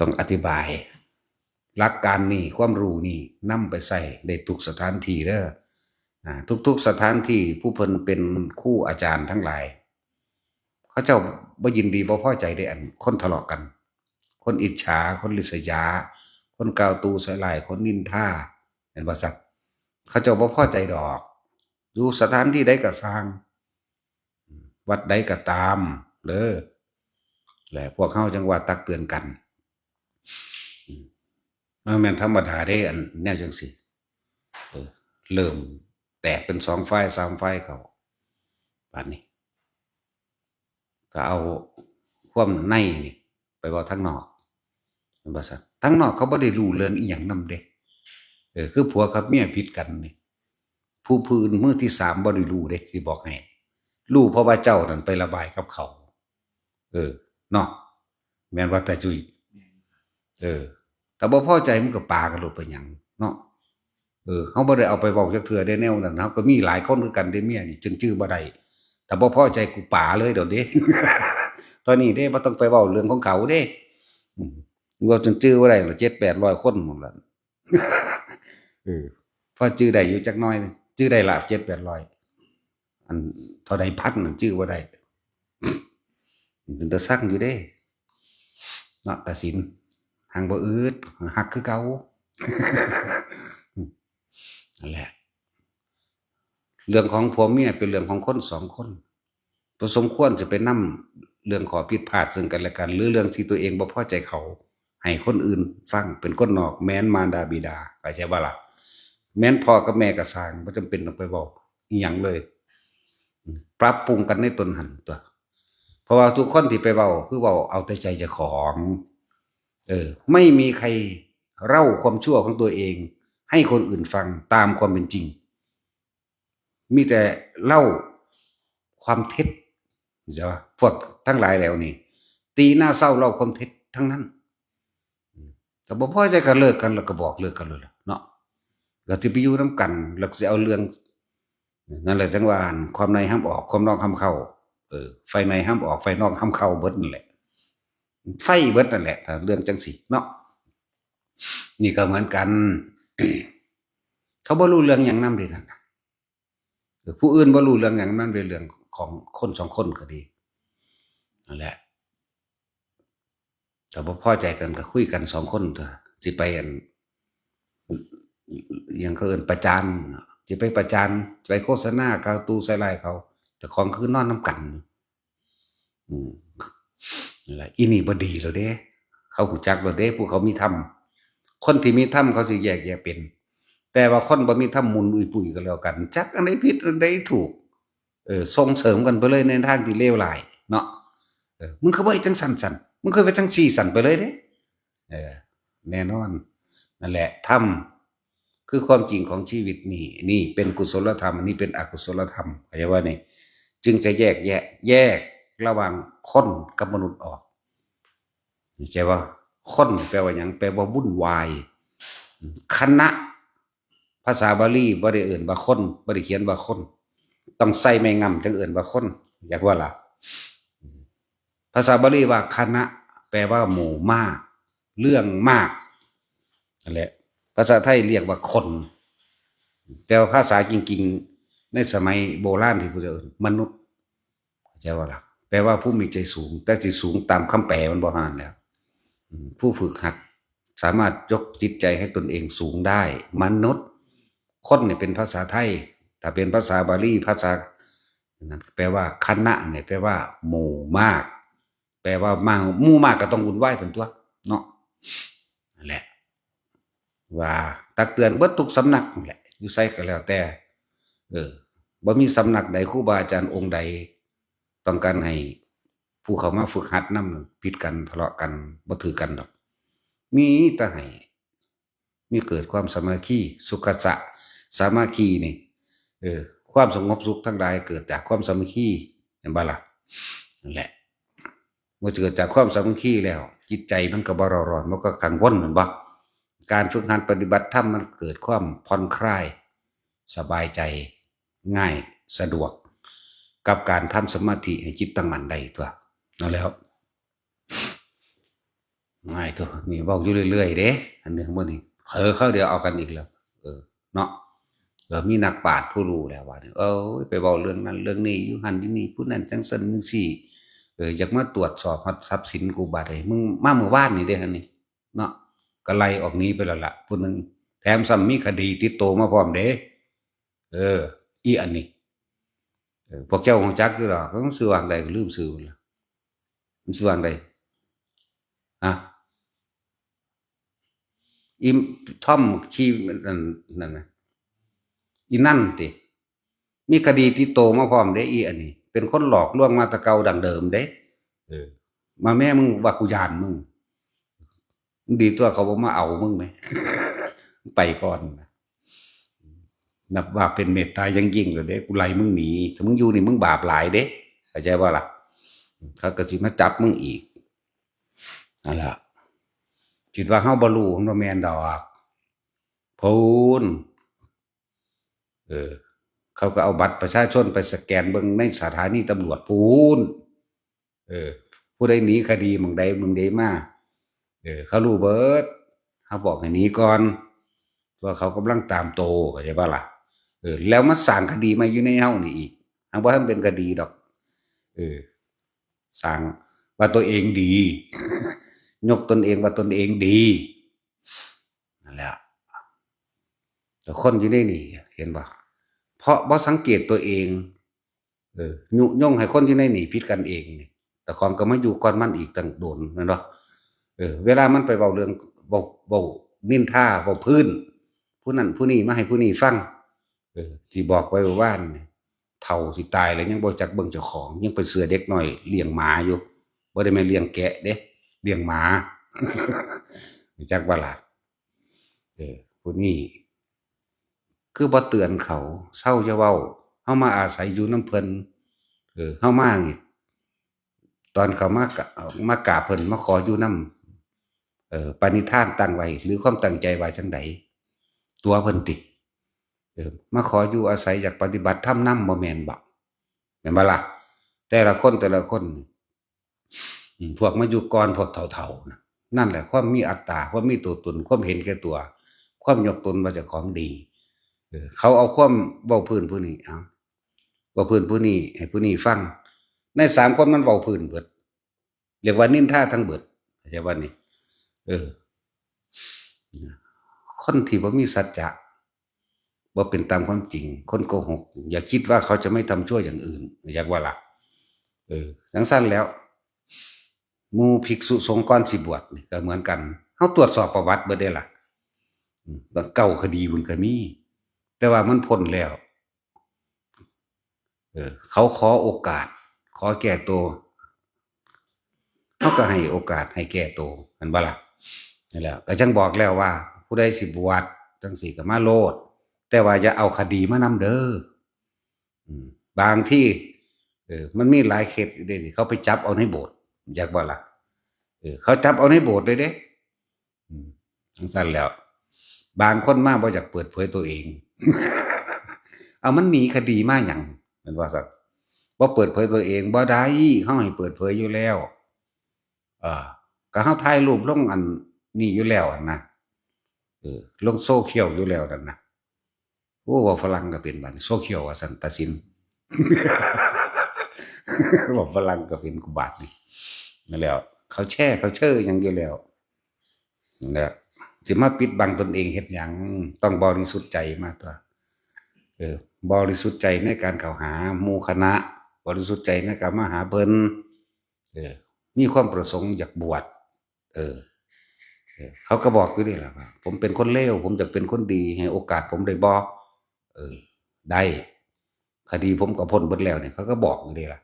ต้องอธิบาย หลักการนี่ ความรู้นี่ นำไปใช้ได้ทุกสถานที่เด้อ อ่า ทุกๆ สถานที่ ผู้เพิ่นเป็นครูอาจารย์ทั้งหลาย เขาเจ้าบ่ยินดีบ่พอใจเด้ อันคนทะเลาะกัน คนอิจฉา คนริษยา คนกล่าวตู่ใส่ร้าย คนนินทา แม่นบ่ซั้น เขาเจ้าบ่พอใจดอก อยู่สถานที่ใดก็ซ่าง วัดใดก็ตามเด้อ และพวกเฮาจั่งว่าตักเตือนกัน อืม มันแม่นธรรมดาเด้ อันแนวจั่งซี้ เออ เริ่มแตกเป็นสองฝ่ายสามฝ่ายเข้า บาดนี้ ก็เอาความในนี่ไปเว้าทางนอก แม่นบ่ซั้น ทางนอกเขาบ่ได้รู้เรื่องอิหยังนำเด้ เออ คือผัวกับเมียผิดกันนี่ ผู้ ผู้อื่นมือที่สามบ่ได้รู้เด้ สิบอกให้ รู้เพราะว่าเจ้านั่นไประบายกับเขา เออ เนาะ แม่นว่าตาจุ้ย เออ ถ้าบ่พอใจมันก็ปากันโลด ไปหยังเนาะ เออ เฮาบ่ได้เอาไปเว้าจักเทื่อเด้แนวนั้น เฮาก็มีหลายคนคือกันเด้ เมียนี่จนจื้อบ่ได้ ถ้าบ่พอใจกูปาเลยเดี๋ยวนี้ ตอนนี้เด้ บ่ต้องไปเว้าเรื่องของเขาเด้ อืม เว้าจนจื้อบ่ได้ละ เจ็ดแปดร้อยคนหมดละ เออ พอจื้อได้อยู่จักหน่อย จื้อได้ละ เจ็ดแปดร้อย อันเท่าใดพันนั่นจื้อบ่ได้ เป็นตาซังอยู่เด้ เนาะ ตาสิน หังบ่อืด หักคือเก่า นั่นแหละ เรื่องของผัวเมียเป็นเรื่องของคนสองคน บ่สมควรจะไปนำเรื่องข้อผิดพลาดซึ่งกันและกัน หรือเรื่องที่ตัวเองบ่พอใจเขา ให้คนอื่นฟัง เป็นคนนอก แม้นมารดาบิดา เข้าใจบ่ล่ะ แม้นพ่อกับแม่ก็ซ่าง บ่จำเป็นต้องไปเว้าอิหยังเลย อืม ปรับปรุงกันในตนหั่นตั๊ว เพราะว่าทุกคนที่ไปเว้า คือเว้าเอาแต่ใจเจ้าของ เออ ไม่มีใครเล่าความชั่วของตัวเอง ให้คนอื่นฟังตามความเป็นจริง มีแต่เล่าความเท็จ เจ้า พวกทั้งหลายแล้วนี่ ตีหน้าเศร้าเล่าความเท็จทั้งนั้น อืม ถ้าบ่พอใจก็เลิกกัน แล้วก็บอกเลิกกันเลยล่ะเนาะ แล้วสิไปอยู่นำกัน แล้วสิเอาเรื่อง นั่นแหละจั่งว่า ความในห้ามออก ความนอกห้ามเข้า เออ ไฟในห้ามออก ไฟนอกห้ามเข้าเบิดนั่นแหละ ไฟเบิดนั่นแหละ ถ้าเรื่องจั่งซี้เนาะ นี่ก็เหมือนกัน เขาบ่รู้เรื่องหยังนำเด้นั่นน่ะ เออ ผู้อื่นบ่รู้เรื่องหยัง มันเป็นเรื่องของคนสองคนก็ดี นั่นแหละ ถ้าบ่พอใจกันก็คุยกันสองคนตั๊ว สิไปอัน อิหยังเขาเอิ้นประจานเนาะ สิไปประจาน ไปโฆษณาเขา ตู่ใส่ร้ายเขา เจ้าของคือนอนนำกัน อืม นั่นแหละ อีนี่บ่ดีแล้วเด้ เขารู้จักแล้วเด้ ผู้เขามีธรรม คนที่มีธรรมเขาสิแยกแยะเป็น แต่ว่าคนบ่มีธรรมหมุนอุ้ยปุ้ยก็แล้วกัน จักอันใดผิดอันใดถูก เออ ส่งเสริมกันไปเลยในทางที่เลวร้ายเนาะ เออ มึงคือบ่เฮ็ดจั่งซั้นซั้น มึงคือไปจั่งซี้ซั้นไปเลยเด้ เออ แน่นอน นั่นแหละ ธรรมคือความจริงของชีวิตนี่ นี่เป็นกุศลธรรม อันนี้เป็นอกุศลธรรม เข้าใจบ่นี่ จึงจะแยกแยะ แยกระหว่างคนกับมนุษย์ออก เข้าใจบ่ คนแปลว่าหยัง แปลว่าวุ่นวาย คณะ ภาษาบาลีบ่ได้เอิ้นว่าคน บ่ได้เขียนว่าคน ต้องใส่ไม้งำจั่งเอิ้นว่าคน อยากว่าล่ะ ภาษาบาลีว่าคณะ แปลว่าหมู่มาก เรื่องมาก นั่นแหละ ภาษาไทยเรียกว่าคน แต่ว่าภาษาจริงๆ ในสมัยโบราณที่เขาเอิ้นมนุษย์ เข้าใจบ่ล่ะ แปลว่าผู้มีใจสูง แต่สิสูงตามคำแปลมันบ่เท่านั้นแหละ อืม ผู้ฝึกหัดสามารถยกจิตใจให้ตนเองสูงได้ มนุษย์ คนเนี่ยเป็นภาษาไทย ถ้าเป็นภาษาบาลี ภาษา นั่นแปลว่าคณะเนี่ยแปลว่าหมู่มาก แปลว่ามาก หมู่มากก็ต้องวุ่นวายตั๊วเนาะ นั่นแหละ ว่าตักเตือนเบิดทุกสำนักนั่นแหละ อยู่ไสก็แล้วแต่ เออ บ่มีสำนักใด ครูบาอาจารย์องค์ใด ต้องการให้ผู้เข้ามาฝึกหัดนำผิดกัน ทะเลาะกัน บ่ถือกันดอก มีแต่ให้ มีเกิดความสามัคคี สุขสะ สามัคคีนี่ เออ ความสงบสุขทั้งหลายเกิดจากความสามัคคี เห็นบ่ล่ะ นั่นแหละ เมื่อเกิดจากความสามัคคีแล้ว จิตใจมันก็บ่เร่าร้อน มันก็กังวล แม่นบ่ การฝึกหัดปฏิบัติธรรมมันเกิดความผ่อนคลาย สบายใจ ง่าย สะดวก กับการทำสมาธิให้จิตตั้งมั่นได้ตั๊ว นั่นแหละ ง่ายตั๊ว นี่เว้าอยู่เรื่อยๆ เด้ อันหนึ่งมื้อนี้ เผลอคราวเดียวเอากันอีกแล้ว เออ เนาะ เออ มีนักปราชญ์ผู้รู้แล้วว่านี่ เอ้ย ไปเว้าเรื่องนั้นเรื่องนี้ อยู่หั่นอยู่นี่ ผู้นั้นจั่งซั้นจั่งซี้ เออ อยากมาตรวจสอบฮอดทรัพย์สินกูบัดนี้ มึงมามื้อวานนี่เด้ หั่นนี่ เนาะ ก็ไล่ออกหนีไปแล้วล่ะ ผู้หนึ่ง แถมซ้ำมีคดีติดตัวมาพร้อมเด้ เออ อีอันนี้ เออ พวกเจ้ารู้จักอยู่ดอก มันชื่อว่าจั่งใด ก็ลืมชื่อมันละ มันชื่อว่าจั่งใด ฮะ อีทอมขี่นั่น นั่นน่ะ อีนั่นติ มีคดีติดตัวมาพร้อมเด้ อีอันนี้ เป็นคนหลอกลวงมาแต่เก่าดั้งเดิมเด้ เออ มาแม่ มึงว่ากูย้านมึง ดีตั๊วเขาบ่มาเอามึงแหม ไปก่อนนะ นับว่าเป็นเมตตาอย่างยิ่งเลยเด้ กูไล่มึงหนี ถ้ามึงอยู่นี่มึงบาปหลายเด้ เข้าใจบ่ล่ะ เขาก็สิมาจับมึงอีก นั่นล่ะ คิดว่าเฮาบ่รู้ มันบ่แม่นดอก พู้น เออ เขาก็เอาบัตรประชาชนไปสแกนเบิ่งในสถานีตำรวจพู้น เออ ผู้ใดหนีคดีหม่องใดหม่องใดมา เออ เขารู้เบิด เขาบอกให้หนีก่อน เพราะเขากำลังตามโต เข้าใจบ่ล่ะ เออ แล้วมาสร้างคดีใหม่อยู่ในเฮานี่อีก หากบ่ทันเป็นคดีดอก เออ สร้างว่าตัวเองดี ยกตนเองว่าตนเองดี นั่นแหละ แต่คนอยู่ในนี่ เห็นบ่ เพราะบ่สังเกตตัวเอง เออ ยุยงให้คนอยู่ในนี่ผิดกันเองนี่ แต่ของก็มาอยู่ก่อนมันอีกตั้งโดน แม่นบ่ เออ เวลามันไปเว้าเรื่อง เว้า เว้านินทา เว้าพื้น ผู้นั้นผู้นี้มาให้ผู้นี้ฟัง เออ ที่บอกไว้เมื่อวานนี่ เฒ่าสิตายแล้วยังบ่จักเบิ่งเจ้าของ ยังไปเชื่อเด็กน้อยเลี้ยงหมาอยู่ บ่ได้แม่นเลี้ยงแกะเด้ เลี้ยงหมา รู้จักบ่ล่ะ เออ ผู้นี้ คือบ่เตือนเขา เซาอย่าเว้า เฮามาอาศัยอยู่นำเพิ่น เออ เฮามานี่ ตอนเขามากะ มากราบเพิ่น มาขออยู่นำ เอ่อ ปณิธานตั้งไว้ หรือความตั้งใจว่าจั่งใด ตั๋วเพิ่นติ เออ มาขออยู่อาศัย อยากปฏิบัติธรรมนำ บ่แม่นบ่ แม่นบ่ล่ะ แต่ละคน แต่ละคน อืม พวกมาอยู่ก่อน พวกเฒ่าๆ น่ะ นั่นแหละ ความมีอัตตา ความมีตัวตน ความเห็นแก่ตัว ความยกตนว่าเจ้าของดี เออ เขาเอาความเว้าพื้นผู้นี้ เอา เว้าพื้นผู้นี้ ให้ผู้นี้ฟัง ในสามคนมันเว้าพื้นเบิด เรียกว่านินทาทั้งเบิด เข้าใจบ่นี่ เออ คนที่บ่มีสัจจะ บ่เป็นตามความจริง คนโกหก อย่าคิดว่าเขาจะไม่ทำชั่วอย่างอื่น อยากว่าล่ะ เออ จั่งซั้นแล้ว หมู่ภิกษุสงฆ์ก่อนสิบวชนี่ก็เหมือนกัน เฮาตรวจสอบประวัติเบิดเด้ล่ะ อืม ตั้งเก้าคดีพุ้นก็มี แต่ว่ามันพ้นแล้ว เออ เขาขอโอกาส ขอแก้ตัว เฮาก็ให้โอกาสให้แก้ตัว แม่นบ่ล่ะ นั่นแหละ ก็จั่งบอกแล้วว่า ผู้ใดสิบวชจั่งซี้ก็มาโลด แต่ว่าอย่าเอาคดีมานำเด้อ อืม บางที เออ มันมีหลายเคสเด้ ที่เขาไปจับเอาในโบสถ์ อยากบ่ล่ะ เออ เขาจับเอาในโบสถ์เลยเด้ อืม จั่งซั้นแล้ว บางคนมาบ่อยากเปิดเผยตัวเอง เอา มันหนีคดีมาหยัง แม่นว่าซั่น บ่เปิดเผยตัวเองบ่ได้ เฮาให้เปิดเผยอยู่แล้ว อ่า ก็เฮาถ่ายรูปลงอันนี้อยู่แล้วหั่นนะ เออ ลงโซเชียลอยู่แล้วนั่นนะ โอ้ เว้าฝรั่งก็เป็นบัดนี้ โซเชียลว่าซั่น ตัดสิน เว้าฝรั่งก็เป็นกูบาดนี่ นั่นแหล้ว เขาแชร์ เขาเชิญหยังอยู่แล้ว นั่นแหละ สิมาปิดบังตนเองเฮ็ดหยัง ต้องบริสุทธิ์ใจมาตัว เออ บริสุทธิ์ใจในการเข้าหาหมู่คณะ บริสุทธิ์ใจในการมาหาเพิ่น เออ มีความประสงค์อยากบวช เออ เออ เขาก็บอกอยู่นี่แหละว่า "ผมเป็นคนเลว ผมอยากเป็นคนดี ให้โอกาสผมได้บ่?" เออ ได้ คดีผมก็พ้นเบิดแล้วนี่ เขาก็บอกอยู่นี่ล่ะ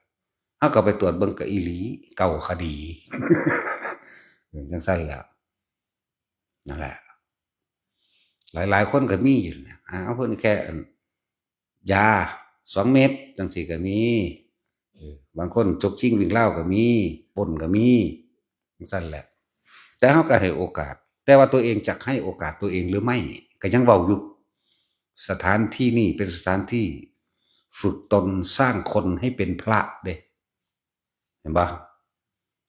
เฮาก็ไปตรวจเบิ่งก็อีหลี เก้าคดี เออ จั่งซั้นแหละ นั่นแหละ หลายๆ คนก็มีอยู่นะ อ้าว เพิ่นแค่อัน ยาสองเม็ดจั่งซี้ก็มี เออ บางคนฉกชิงวิ่งราวก็มี ปล้นก็มี จั่งซั้นแหละ แต่เฮาก็ให้โอกาส แต่ว่าตัวเองจักให้โอกาสตัวเองหรือไม่ ก็ยังเว้าอยู่ สถานที่นี่เป็นสถานที่ฝึกตนสร้างคนให้เป็นพระเด้ เห็นบ่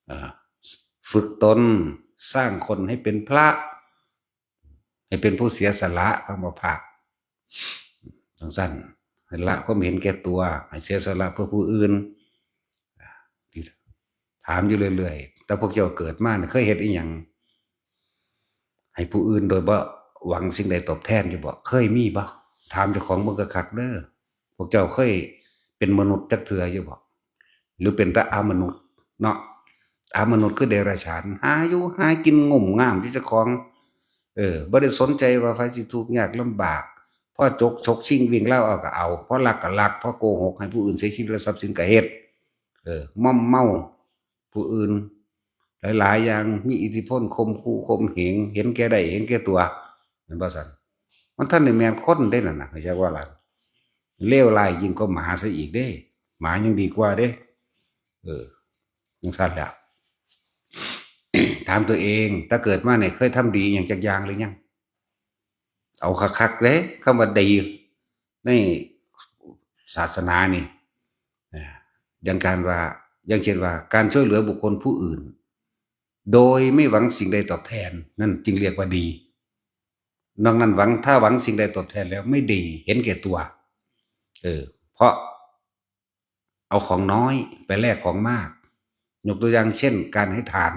อ่า ฝึกตนสร้างคนให้เป็นพระ ให้เป็นผู้เสียสละ คำว่าพระ จั่งซั้น ให้ละความเห็นแก่ตัว ให้เสียสละเพื่อผู้อื่น อ่า ที่ถามอยู่เรื่อยๆ แต่พวกเจ้าเกิดมาเนี่ยเคยเฮ็ดอิหยัง ให้ผู้อื่นโดยบ่หวังสิ่งใดตอบแทนอยู่บ่ เคยมีบ่ ถามเจ้าของเบิ่งคักๆ เด้อ พวกเจ้าเคยเป็นมนุษย์จักเทื่ออยู่บ่ หรือเป็นแต่อมนุษย์เนาะ อมนุษย์คือเดรัจฉาน หาอยู่หากินงมงามอยู่เจ้าของ เออ บ่ได้สนใจว่าไผสิทุกข์ยากลำบาก พอจกฉกชิงวิ่งราวเอาก็เอา พอลักก็ลัก พอโกหกให้ผู้อื่นเสียชีวิตและทรัพย์สินก็เฮ็ด เออ ม่อมเมาผู้อื่น หลายๆ อย่าง มีอิทธิพล ข่มขู่ ข่มเหง เห็นแก่ได้ เห็นแก่ตัว แม่นบ่ซั่น มันทันได้แม่นคนเด้นั่นน่ะ เข้าใจว่าล่ะ เลวร้ายยิ่งกว่าหมาซะอีกเด้ หมายังดีกว่าเด้ เออ จั่งซั้นแหละ ถามตัวเอง ถ้าเกิดมาเนี่ยเคยทำดีหยังจักอย่างหรือยัง เอาคักๆ เด้ คำว่าดีในศาสนานี่ อ่า อย่างการว่า อย่างเช่นว่า การช่วยเหลือบุคคลผู้อื่น โดยไม่หวังสิ่งใดตอบแทน นั่นจึงเรียกว่าดี นอกนั้นหวัง ถ้าหวังสิ่งใดตอบแทนแล้วไม่ดี เห็นแก่ตัว เออ เพราะเอาของน้อยไปแลกของมาก ยกตัวอย่างเช่น การให้ทาน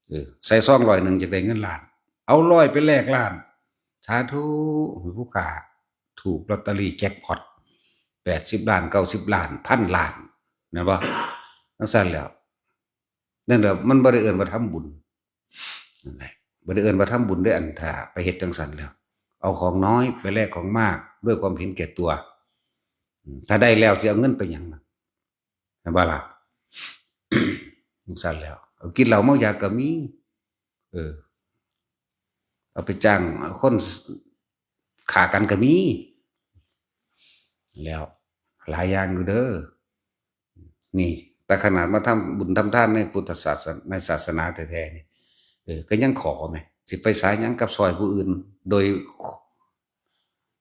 เออ ใส่ซองร้อยหนึ่งอยากได้เงินล้าน เอาร้อยไปแลกล้าน สาธุ ผู้ขาถูกลอตเตอรี่แจ็คพอต แปดสิบล้าน เก้าสิบล้าน พันล้าน แม่นบ่ จั่งซั้นแหล้ว นั่นแหละ มันบ่ได้เอิ้นว่าทำบุญ นั่นแหละ บ่ได้เอิ้นว่าทำบุญเด้อ อันถ้าไปเฮ็ดจั่งซั้นแล้ว เอาของน้อยไปแลกของมากด้วยความเห็นแก่ตัว อืม ถ้าได้แล้วสิเอาเงินไปหยังล่ะ แม่นบ่ล่ะ จั่งซั้นแล้ว เอากินเหล้าเมายาก็มี เออ เอาไปจ้างคนฆ่ากันก็มี แล้ว หลายอย่างอยู่เด้อ นี่ แต่ขนาดมาทำบุญทำทานในพุทธศาสนา ในศาสนาแท้ๆนี่ เออ ก็ยังขอแหม สิไปสายหยังกับซอยผู้อื่น โดย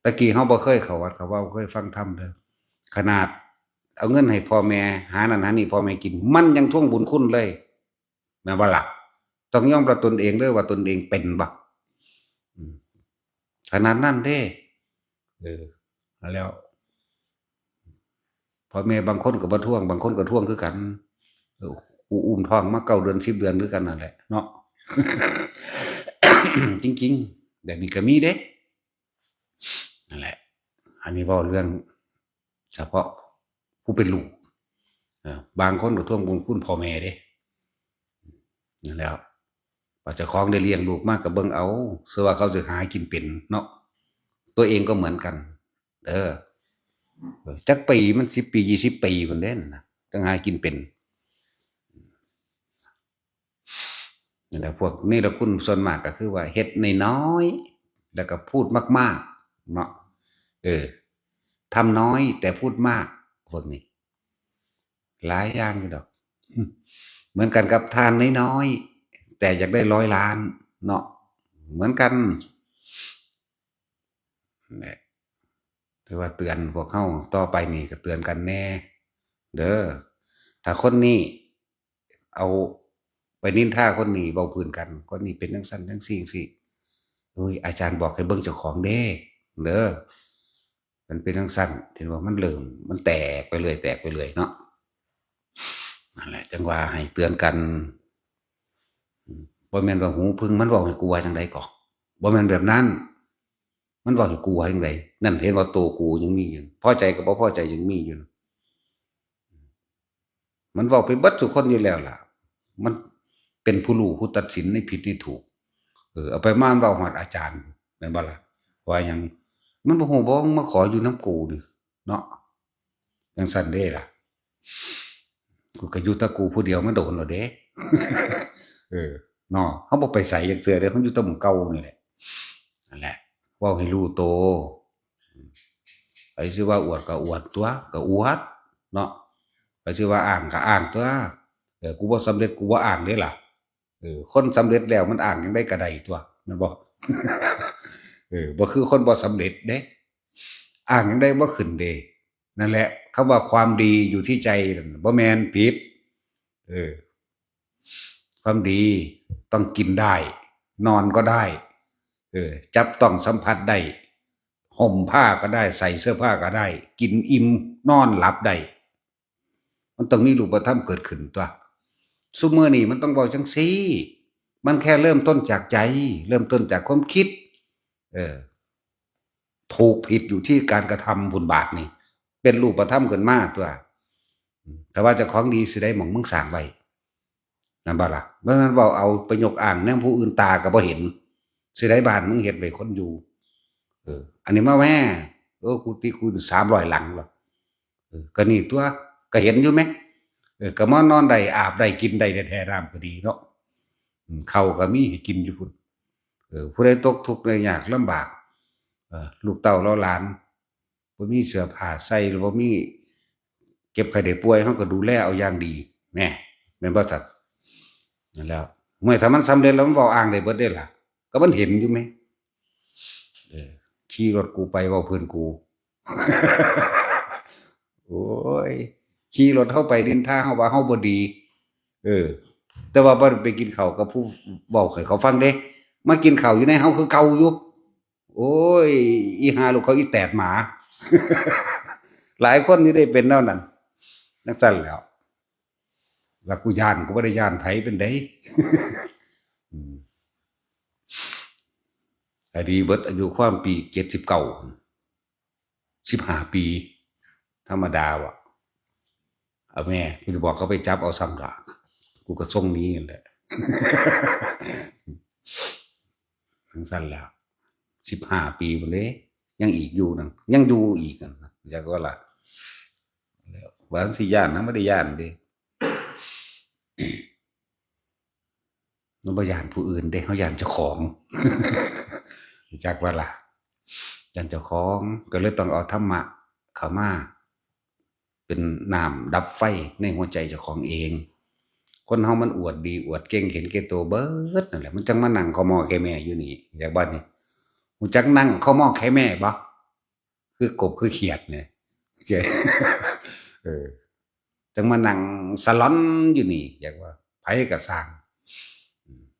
ตะกี้เฮาบ่เคยเข้าวัดเข้าวา บ่เคยฟังธรรมเด้อ ขนาดเอาเงินให้พ่อแม่ หานั่นหานี่พ่อแม่กิน มันยังทวงบุญคุณเลย แม่นบ่ล่ะ ต้องยอมรับตนเองเด้อว่าตนเองเป็นบ่ อืม ขนาดนั้นเด้ เออ แล้ว พ่อแม่บางคนก็บ่ทวง บางคนก็ทวงคือกัน เออ กูอุ้มท้องมาเก้าเดือน สิบเดือนคือกันนั่นแหละเนาะ จริงๆ แบบนี้ก็มีเด้ นั่นแหละ อันนี้เว้าเรื่องเฉพาะผู้เป็นลูก เออ บางคนก็ทวงบุญคุณพ่อแม่เด้ นั่นแหล้ว ว่าเจ้าของได้เลี้ยงลูกมาก็เบิ่งเอา เชื่อว่าเขาสิหากินเป็นเนาะ ตัวเองก็เหมือนกัน เด้อ เออ จักปีมัน สิบปี ยี่สิบปีพุ้นเด้นะ จั่งหากินเป็น นั่นแหละ พวกเนรคุณส่วนมากก็คือว่าเฮ็ดน้อยๆ แล้วก็พูดมากๆ เนาะ เออ ทำน้อยแต่พูดมาก พวกนี้ หลายอย่างอยู่ดอก เหมือนกันกับทานน้อยๆ แต่อยากได้ร้อยล้านเนาะ เหมือนกัน นั่นแหละ ถือว่าเตือนพวกเฮาต่อไปนี่ก็เตือนกันแหน่ เด้อ ถ้าคนนี้เอาไปนินทาคนนี้ เว้าพื้นกัน คนนี้เป็นจั่งซั้นจั่งซี้จั่งซี้ โอ้ย อาจารย์บอกให้เบิ่งเจ้าของเด้ เด้อ มันเป็นจั่งซั้น เห็นบ่ มันเริ่ม มันแตกไปเรื่อย แตกไปเรื่อยเนาะ นั่นแหละ จั่งว่าให้เตือนกัน อืม บ่แม่นว่าหูผึ้งมันเว้าให้กูว่าจั่งใดก่อ บ่แม่นแบบนั้น มันเว้าให้กูว่าจั่งใด นั่นเห็นว่าโตกูยังมีอยู่ พอใจกับบ่พอใจยังมีอยู่ มันเว้าไปเบิดทุกคนอยู่แล้วล่ะ มันเป็นผู้รู้ผู้ตัดสินในผิดในถูก เออ เอาไปมามันเว้าฮอดอาจารย์ แม่นบ่ล่ะ ว่าหยัง มันบ่ฮู้บ่ มึงมาขออยู่นำกูนี่ เนาะ จั่งซั้นเด้ล่ะ กูก็อยู่แต่กูผู้เดียวมาโดนแล้วเด้ เออ เนาะ เฮาบ่ไปไสจักเทื่อเด้ เฮาอยู่แต่หม่องเก่านี่แหละ นั่นแหละ เว้าให้รู้โต ไผสิว่าอวดก็อวดตั๊ว ก็อวด เนาะ ไผสิว่าอ้างก็อ้างตั๊ว เออ กูบ่สำเร็จ กูบ่อ้างเด้ล่ะ เออ คนสำเร็จแล้วมันอ้างจั่งใดก็ได้ตั๊ว แม่นบ่ เออ บ่คือคนบ่สำเร็จเด้ อ้างจั่งใดบ่ขึ้นเด้ นั่นแหละ คำว่าความดีอยู่ที่ใจนั่นบ่แม่น ผิด เออ ความดีต้องกินได้ นอนก็ได้ เออ จับต้องสัมผัสได้ ห่มผ้าก็ได้ ใส่เสื้อผ้าก็ได้ กินอิ่ม นอนหลับได้ มันต้องมีรูปธรรมเกิดขึ้นตั๊ว ซุมื้อนี้มันต้องเว้าจั่งซี้ มันแค่เริ่มต้นจากใจ เริ่มต้นจากความคิด เออ ถูกผิดอยู่ที่การกระทำพุ้นบาดนี่ เป็นรูปธรรมขึ้นมาตั๊ว ถ้าว่าเจ้าของดีสิได้หม่องมึงสร้างไว้ นั่นบ่ล่ะ บ่แม่นเว้าเอาไปยกอ้างนำผู้อื่นตาก็บ่เห็น สิได้บ้านมึงเฮ็ดไว้คนอยู่ เออ อันนี้มาแว่ เออ กุฏิกูสามร้อยหลังล่ะ เออ ก็นี่ตั๊ว ก็เห็นอยู่แหม เออ ก็มานอนได้ อาบได้ กินได้แท้ๆ น้ำก็ดีเนาะ อืม ข้าวก็มีให้กินอยู่พุ้น เออ ผู้ใดตกทุกข์ได้ยากลำบาก เออ ลูกเต้าเหล่าหลาน บ่มีเสื้อผ้าใส่ บ่มีเจ็บไข้ได้ป่วย เฮาก็ดูแลเอาอย่างดี แหม แม่นบ่ซั่น นั่นแหล้ว เมื่อถ้ามันสำเร็จแล้วมันเว้าอ้างได้เบิดเด้ล่ะ ก็มันเห็นอยู่แหม เออ ขี่รถกูไปเว้าพื้นกู โอ้ย ขี่รถเฮาไปนินทาเฮาว่าเฮาบ่ดี เออ แต่ว่าบ่ได้ไปกินข้าวกับผู้เว้าให้เขาฟังเด้ มากินข้าวอยู่ในเฮาคือเก่าอยู่ โอ้ย อีห่าลูกเขาอีแตดหมา หลายคนนี่ได้เป็นแนวนั้น จั่งซั้นแหล้ว ว่ากูย้าน กูบ่ได้ย้านไผปานใด อืม ก็ดีเบิดอายุความปีเจ็ดสิบเก้า สิบห้าปี ธรรมดาว่ะ เอาแม่ กูจะบอกเขาไปจับเอาซ้ำละ กูก็ส่งหนีนั่นแหละ จั่งซั้นแล้ว สิบห้าปีพุ้นเด้ ยังอีกอยู่นั่น ยังอยู่อีกนั่น จักว่าล่ะ แล้วว่าสิย้านนะ บ่ได้ย้านเด้ เฮาบ่ย้านผู้อื่นเด้ เฮาย้านเจ้าของ จักว่าล่ะ ย้านเจ้าของ ก็เลยต้องเอาธรรมะเข้ามา เป็นน้ำดับไฟในหัวใจเจ้าของเอง คนเฮามันอวดดีอวดเก่งเห็นแก่ตัวเบิดนั่นแหละ มันจั่งมานั่งเข้าหม้อแค่แม่อยู่นี่ อยากบ้านนี่ ฮู้จักนั่งเข้าหม้อแค่แม่บ่ คือกบคือเขียดเนี่ย เออ จั่งมานั่งสลอนอยู่นี่ อยากว่าไผก็ซ่าง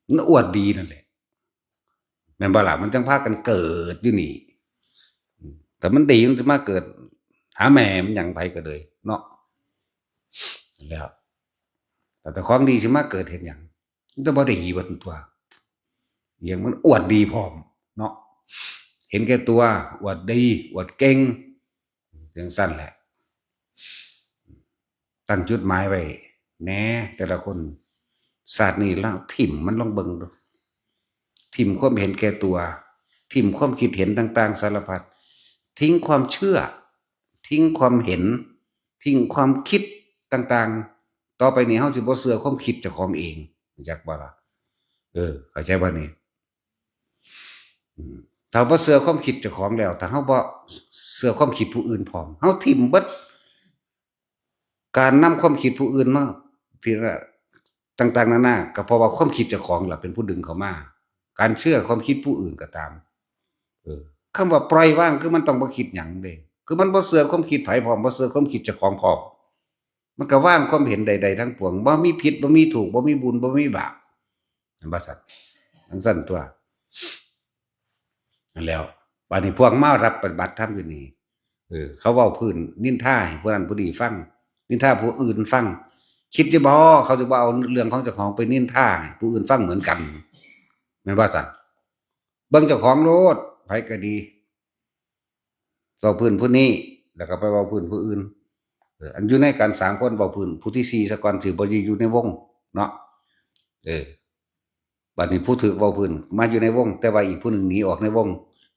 มันอวดดีนั่นแหละ แม่นบ่ล่ะ มันจั่งพากันเกิดอยู่นี่ แต่มันดีมันจะมาเกิด หาแม่มันหยังไผก็เลยเนาะ แล้ว แต่เจ้าของดีสิมาเกิดเฮ็ดหยัง มันจะบ่ดีเบิดตัว อย่างมันอวดดีพร้อมเนาะ เห็นแก่ตัว อวดดี อวดเก่ง จั่งซั้นแหละ ตั้งจุดหมายไว้แหน่ แต่ละคน ชาตินี้ลองถิ่มมันลองเบิ่งดู ถิ่มความเห็นแก่ตัว ถิ่มความคิดเห็นต่างๆ สารพัด ทิ้งความเชื่อ ทิ้งความเห็น ทิ้งความคิดต่างๆ ต่อไปนี้เฮาสิบ่เชื่อความคิดเจ้าของเอง รู้จักบ่ล่ะ เออ เข้าใจบ่นี่ อืม ถ้าบ่เชื่อความคิดเจ้าของแล้ว ถ้าเฮาบ่เชื่อความคิดผู้อื่นพร้อม เฮาถิ่มเบิด การนำความคิดผู้อื่นมาพิจารณาต่างๆ นานา ก็เพราะว่าความคิดเจ้าของล่ะเป็นผู้ดึงเข้ามา การเชื่อความคิดผู้อื่นก็ตาม เออ คำว่าปล่อยวางคือมันต้องบ่คิดหยังเด้ คือมันบ่เชื่อความคิดไผพร้อม บ่เชื่อความคิดเจ้าของพร้อม มันก็วางความเห็นใดๆ ทั้งปวง บ่มีผิด บ่มีถูก บ่มีบุญ บ่มีบาป แม่นบ่ซั่น จั่งซั้นตัว นั่นแล้ว บัดนี้พวกมารับปฏิบัติธรรมอยู่นี่ เออ เขาเว้าพื้นนินทาให้ผู้นั้นผู้นี้ฟัง นินทาผู้อื่นฟัง คิดอยู่บ่ เขาสิบ่เอาเรื่องของเจ้าของไปนินทาให้ผู้อื่นฟังเหมือนกัน แม่นบ่ซั่น เบิ่งเจ้าของโลด ไผก็ดี เว้าพื้นผู้นี้ แล้วก็ไปเว้าพื้นผู้อื่น เออ อันอยู่ในกันสามคนเว้าพื้นผู้ที่สี่ซะก่อน สิบ่อยู่ในวงเนาะ เออ บัดนี้ผู้ถืกเว้าพื้นมาอยู่ในวง แต่ว่าอีกผู้หนึ่งหนีออกในวง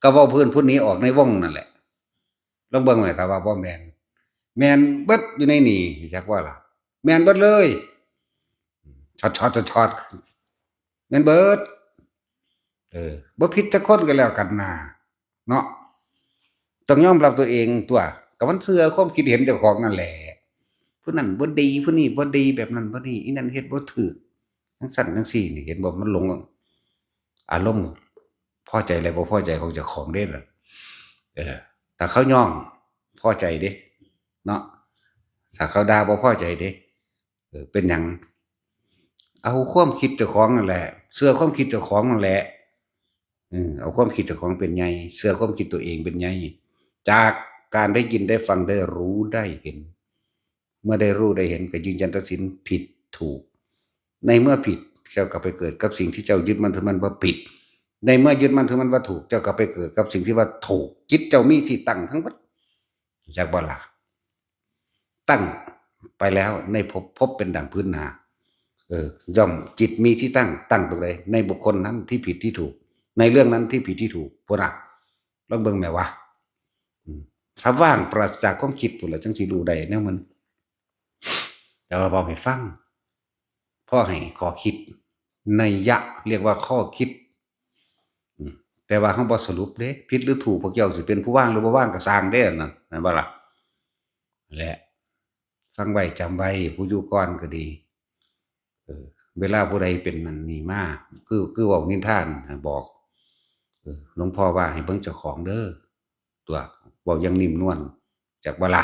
ก็เว้าพื้นผู้หนีออกในวงนั่นแหละ ลองเบิ่งไว้ ถ้าว่าบ่แม่น แม่นเบิดอยู่ในนี่ จักว่าล่ะ แม่นเบิดเลย ช็อตๆ ช็อตๆ แม่นเบิด เออ บ่ผิดจักคนก็แล้วกันนา เนาะ ต้องยอมรับตัวเองตัว ก็มันเชื่อความคิดเห็นเจ้าของนั่นแหละ ผู้นั้นบ่ดี ผู้นี้บ่ดี แบบนั้นบ่ดี อีนั่นเฮ็ดบ่ถูก จั่งซั้นจั่งซี้นี่ เห็นบ่ มันหลงอารมณ์ พอใจและบ่พอใจของเจ้าของเด้ล่ะ เออ ถ้าเขาย่อง พอใจเด้ เนาะ ถ้าเขาด่าบ่พอใจเด้ เออ เป็นหยัง เอาความคิดเจ้าของนั่นแหละ เชื่อความคิดเจ้าของนั่นแหละ อืม เอาความคิดเจ้าของเป็นใหญ่ เชื่อความคิดตัวเองเป็นใหญ่ จากการได้ยินได้ฟังได้รู้ได้เห็น เมื่อได้รู้ได้เห็นก็ยืนยันตัดสินผิดถูก ในเมื่อผิด เจ้าก็ไปเกิดกับสิ่งที่เจ้ายึดมั่นถือมั่นว่าผิด ในเมื่อยึดมั่นถือมั่นว่าถูก เจ้าก็ไปเกิดกับสิ่งที่ว่าถูก จิตเจ้ามีที่ตั้งทั้งหมด จักบ่ล่ะ ตั้งไปแล้วในภพ ภพเป็นดั่งพื้นนา เออ ย่อมจิตมีที่ตั้ง ตั้งตรงใด ในบุคคลนั้นที่ผิดที่ถูก ในเรื่องนั้นที่ผิดที่ถูก พุ้นน่ะ ลองเบิ่งแหมวะ อืม ถ้าว่างปราศจากความคิดพุ้นล่ะ จั่งสิรู้ได้แนวมัน แต่ว่าเว้าให้ฟัง พอให้ข้อคิด นัยยะเรียกว่าข้อคิด อืม แต่ว่าเฮาบ่สรุปเด้ ผิดหรือถูก พวกเจ้าสิเป็นผู้ว่างหรือบ่ว่างก็ซ่างเด้ อันนั้น แม่นบ่ล่ะ และฟังไว้จำไว้ ผู้อยู่ก่อนก็ดี เออ เวลาผู้ใดเป็นนั่นนี่มา คือ คือเว้านินทาน่ะบอก เออ หลวงพ่อว่าให้เบิ่งเจ้าของเด้อ ตัว เว้าอย่างนิ่มนวล จักบ่ล่ะ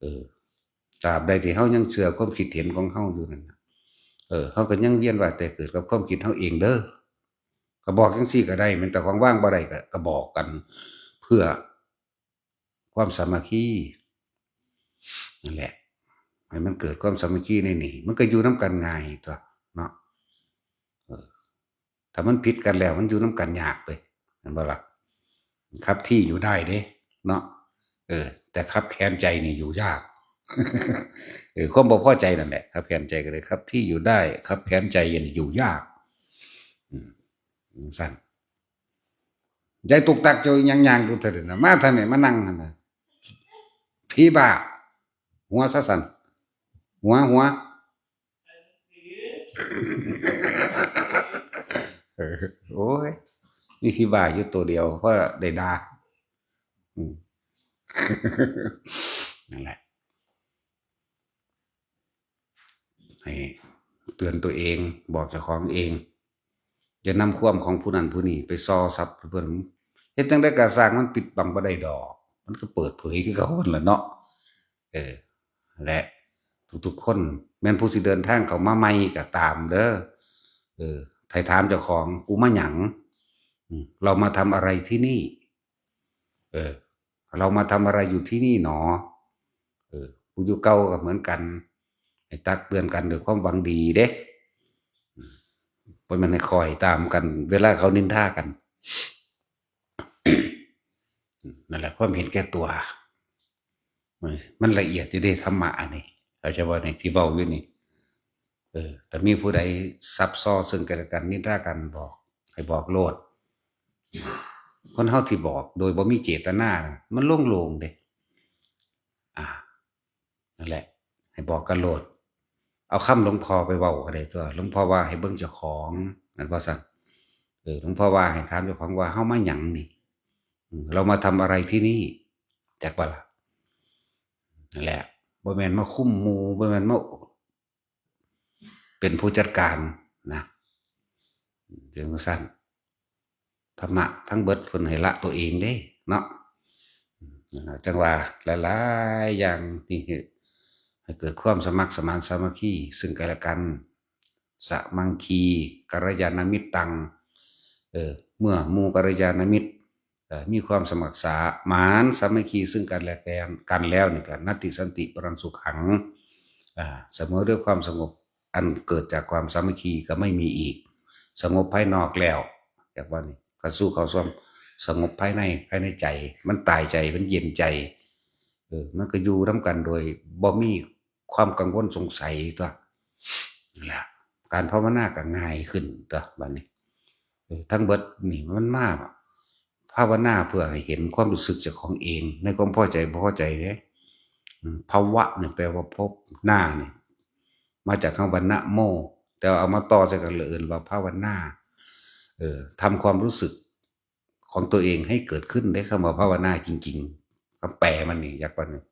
เออ ตราบใดที่เฮายังเชื่อความคิดเห็นของเฮาอยู่นั่นน่ะ เออ เฮาก็ยังเวียนว่ายตายเกิดกับความคิดเฮาเองเด้อ ก็บอกจั่งซี้ก็ได้ แม่นแต่ของว่างบ่ได้ก็ ก็บอกกัน เพื่อความสามัคคี นั่นแหละ ให้มันเกิดความสามัคคีในนี่ มันก็อยู่นำกันง่ายตัวเนาะ เออ ถ้ามันผิดกันแล้ว มันอยู่นำกันยากเลย แม่นบ่ล่ะ คับที่อยู่ได้เด้ เนาะ เออ แต่คับแค้นใจนี่อยู่ยาก เออ ความบ่พอใจนั่นแหละ คับแค้นใจก็เลย คับที่อยู่ได้ คับแค้นใจนี่อยู่ยาก อืม จั่งซั้น ยายตุกตักเจ้ายังยางดูเถิดนะ มาทางไหนมานั่งหั่นนะ ผีบ้า หัวซะสั่น หัว หัว เออ โอ้ย มีผีบ้าอยู่ตัวเดียว เพราะได้ด่า อืม นั่นแหละ ให้เตือนตัวเอง บอกเจ้าของเอง อย่านำความของผู้นั้นผู้นี้ไปส่อทรัพย์เพิ่น เฮ็ดจั่งใดก็สร้าง มันปิดบังบ่ได้ดอก มันก็เปิดเผยคือเก่าหั่นล่ะเนาะ เออ และทุกๆคน แม่นผู้สิเดินทางเข้ามาใหม่ก็ตามเด้อ เออ ให้ถามเจ้าของ "กูมาหยัง? อืม เรามาทำอะไรที่นี่? เออ เรามาทำอะไรอยู่ที่นี่หนอ?" เออ ผู้อยู่เก่าก็เหมือนกัน ให้ตักเตือนกันด้วยความหวังดีเด้ อืม บ่แม่นให้คอยตามกัน เวลาเขานินทากัน นั่นแหละ ความเห็นแก่ตัว มัน มันละเอียดอยู่เด้ ธรรมะอันนี้ เข้าใจบ่นี่ ที่เว้าอยู่นี่ เออ ถ้ามีผู้ใดซับซ้อซึ่งกันและกัน นินทากัน บอก ให้บอกโลด คนเฮาที่บอกโดยบ่มีเจตนาน่ะ มันโล่งๆเด้ อ่า นั่นแหละ ให้บอกกันโลด เอาคำหลวงพ่อไปเว้าก็ได้ตัว หลวงพ่อว่าให้เบิ่งเจ้าของ แม่นบ่ซั่น เออ หลวงพ่อว่าให้ถามเจ้าของว่า "เฮามาหยังนี่? อืม เรามาทำอะไรที่นี่?" จักบ่ล่ะ นั่นแหละ บ่แม่นมาคุมหมู่ บ่แม่นมาเป็นผู้จัดการนะ จั่งซั่น ธรรมะทั้งเบิดเพิ่นให้ละตัวเองเด้เนาะ นั่นล่ะ จั่งว่าหลายๆอย่างที่เฮ็ดให้เกิดความสมัครสมานสามัคคีซึ่งกันและกัน สมังคี กัลยาณมิตตัง เออ เมื่อหมู่กัลยาณมิตร เอ่อ มีความสมัครสมานสามัคคีซึ่งกันและกันแล้วนี่ก็ นัตติสันติปรังสุขัง อ่า เสมอด้วยความสงบอันเกิดจากความสามัคคีก็ไม่มีอีก สงบภายนอกแล้ว เรียกว่านี่ ก็สู่เข้าสู่สงบภายใน ภายในใจ มันตายใจ มันเย็นใจ เออ มันก็อยู่นำกันโดยบ่มีความกังวลสงสัยตั๊ว นั่นล่ะ การภาวนาก็ง่ายขึ้นตั๊ว บัดนี้ เออ ทั้งเบิดนี่มันมา ภาวนาเพื่อให้เห็นความรู้สึกเจ้าของเอง ในความพอใจบ่พอใจเด้ อืม ภวะนี่แปลว่าพบ นานี่มาจากคำว่านะโม แต่ว่าเอามาต่อใส่กันเลยเอิ้นว่าภาวนา เออ ทำความรู้สึกของตัวเองให้เกิดขึ้นเด้ คำว่าภาวนาจริงๆ คำแปลมันนี่ อยากว่านี่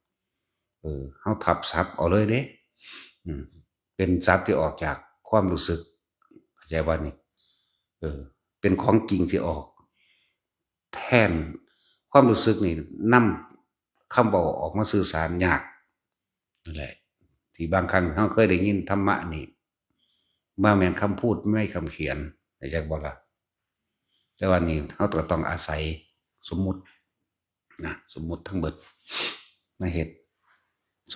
เออ เฮาทับศัพท์เอาเลยเด้ อืม เป็นศัพท์ที่ออกจากความรู้สึก เข้าใจบ่นี่ เออ เป็นของจริงที่ออก แทนความรู้สึกนี่ นำคำเว้าออกมาสื่อสารยาก นั่นแหละ ที่บางครั้งเฮาเคยได้ยินธรรมะนี่ บ่แม่นคำพูด ไม่คำเขียน เข้าใจบ่ล่ะ แต่ว่านี่เฮาก็ต้องอาศัยสมมุตินะ สมมุติทั้งเบิด มาเฮ็ด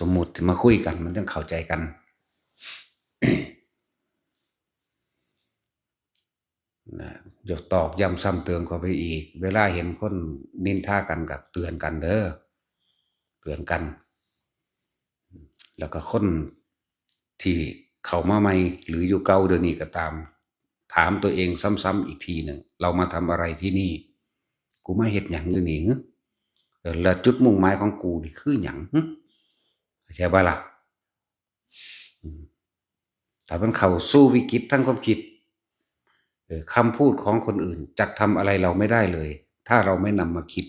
สมมุติที่มาคุยกัน มันจั่งเข้าใจกัน นะ อย่าตอกย้ำซ้ำเติมเข้าไปอีก เวลาเห็นคนนินทากันก็เตือนกันเด้อ เตือนกัน แล้วก็คนที่เข้ามาใหม่ หรืออยู่เก่าเดี๋ยวนี้ก็ตาม ถามตัวเองซ้ำๆอีกทีหนึ่ง "เรามาทำอะไรที่นี่? กูมาเฮ็ดหยังอยู่นี่หึ? เออ แล้วจุดมุ่งหมายของกูนี่คือหยังหึ?" เข้าใจบ่ล่ะ? อืม ถ้ามันเข้าสู่วิกฤตทางความคิด เออ คำพูดของคนอื่นจักทำอะไรเราไม่ได้เลย ถ้าเราไม่นำมาคิด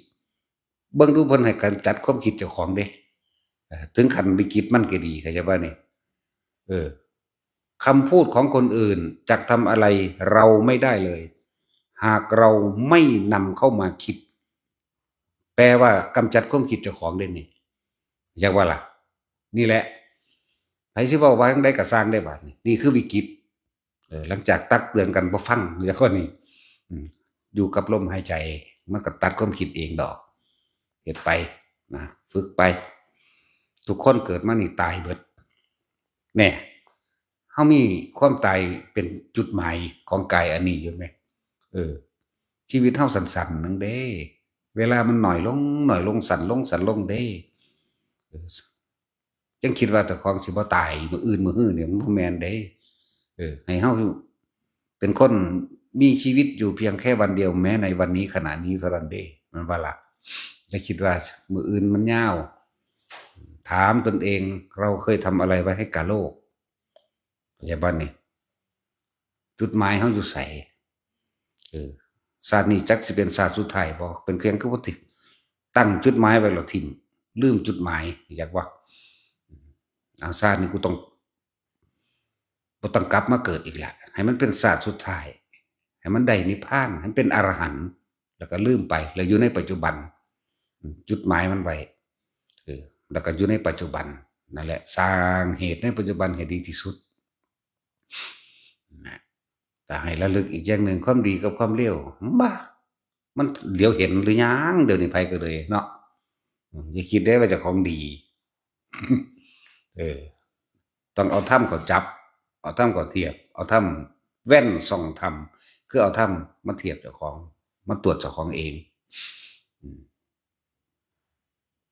เบิ่งดูเพิ่นให้กำจัดความคิดเจ้าของเด้ เออ ถึงขั้นวิกฤตมันก็ดี เข้าใจบ่นี่? เออ คำพูดของคนอื่นจักทำอะไรเราไม่ได้เลย หากเราไม่นำเข้ามาคิด แปลว่ากำจัดความคิดเจ้าของเด้นี่ เข้าใจบ่ล่ะ? นี่แหละ ไผสิเว้าว่าจั่งใดก็ซ่างเด้บาดนี้ นี่คือวิกฤต เออ หลังจากตักเตือนกันบ่ฟัง เดี๋ยวคนนี้ อืม อยู่กับลมหายใจ มันก็ตัดความคิดเองดอก เฮ็ดไปนะ ฝึกไป ทุกคนเกิดมานี่ตายเบิด แน่ เฮามีความตายเป็นจุดหมายของกายอันนี้อยู่ไหม? เออ ชีวิตเฮาสั้นๆหนึ่งเด้ เวลามันน้อยลง น้อยลง สั้นลง สั้นลงเด้ เออ ยังคิดว่าเจ้าของสิบ่ตายมื้ออื่นมื้อฮือเนี่ย มันบ่แม่นเด้ เออ ให้เฮาเป็นคน มีชีวิตอยู่เพียงแค่วันเดียว แม้ในวันนี้ขณะนี้เท่านั้นเด้ มันว่าละ อย่าคิดว่ามื้ออื่นมันยาว ถามตนเอง เราเคยทำอะไรไว้ให้กับโลก ปัจจุบันนี่ จุดหมายเฮาอยู่ไส เออ ชาตินี้จักสิเป็นชาติสุดท้ายบ่ เป็นเพียงคือว่าติดตั้งจุดหมายไว้แล้วทิ่ม ลืมจุดหมาย อยากว่า เอาชาตินี้กูต้อง บ่ต้องกลับมาเกิดอีกแล้ว ให้มันเป็นชาติสุดท้าย ให้มันได้นิพพาน ให้มันเป็นอรหันต์ แล้วก็ลืมไป แล้วอยู่ในปัจจุบัน จุดหมายมันไว้ เออ แล้วก็อยู่ในปัจจุบัน นั่นแหละ สร้างเหตุในปัจจุบันให้ดีที่สุด นะ แต่ให้ระลึกอีกอย่างหนึ่ง ความดีกับความเลว บ้า มันเหลียวเห็นหรือยัง เดี๋ยวนี้ไผก็เลยเนาะ อืม อย่าคิดได้ว่าเจ้าของดี เออ ต้องเอาธรรมเข้าจับ เอาธรรมเข้าเทียบ เอาธรรมแว่นส่องธรรม คือเอาธรรมมาเทียบเจ้าของ มาตรวจเจ้าของเอง อืม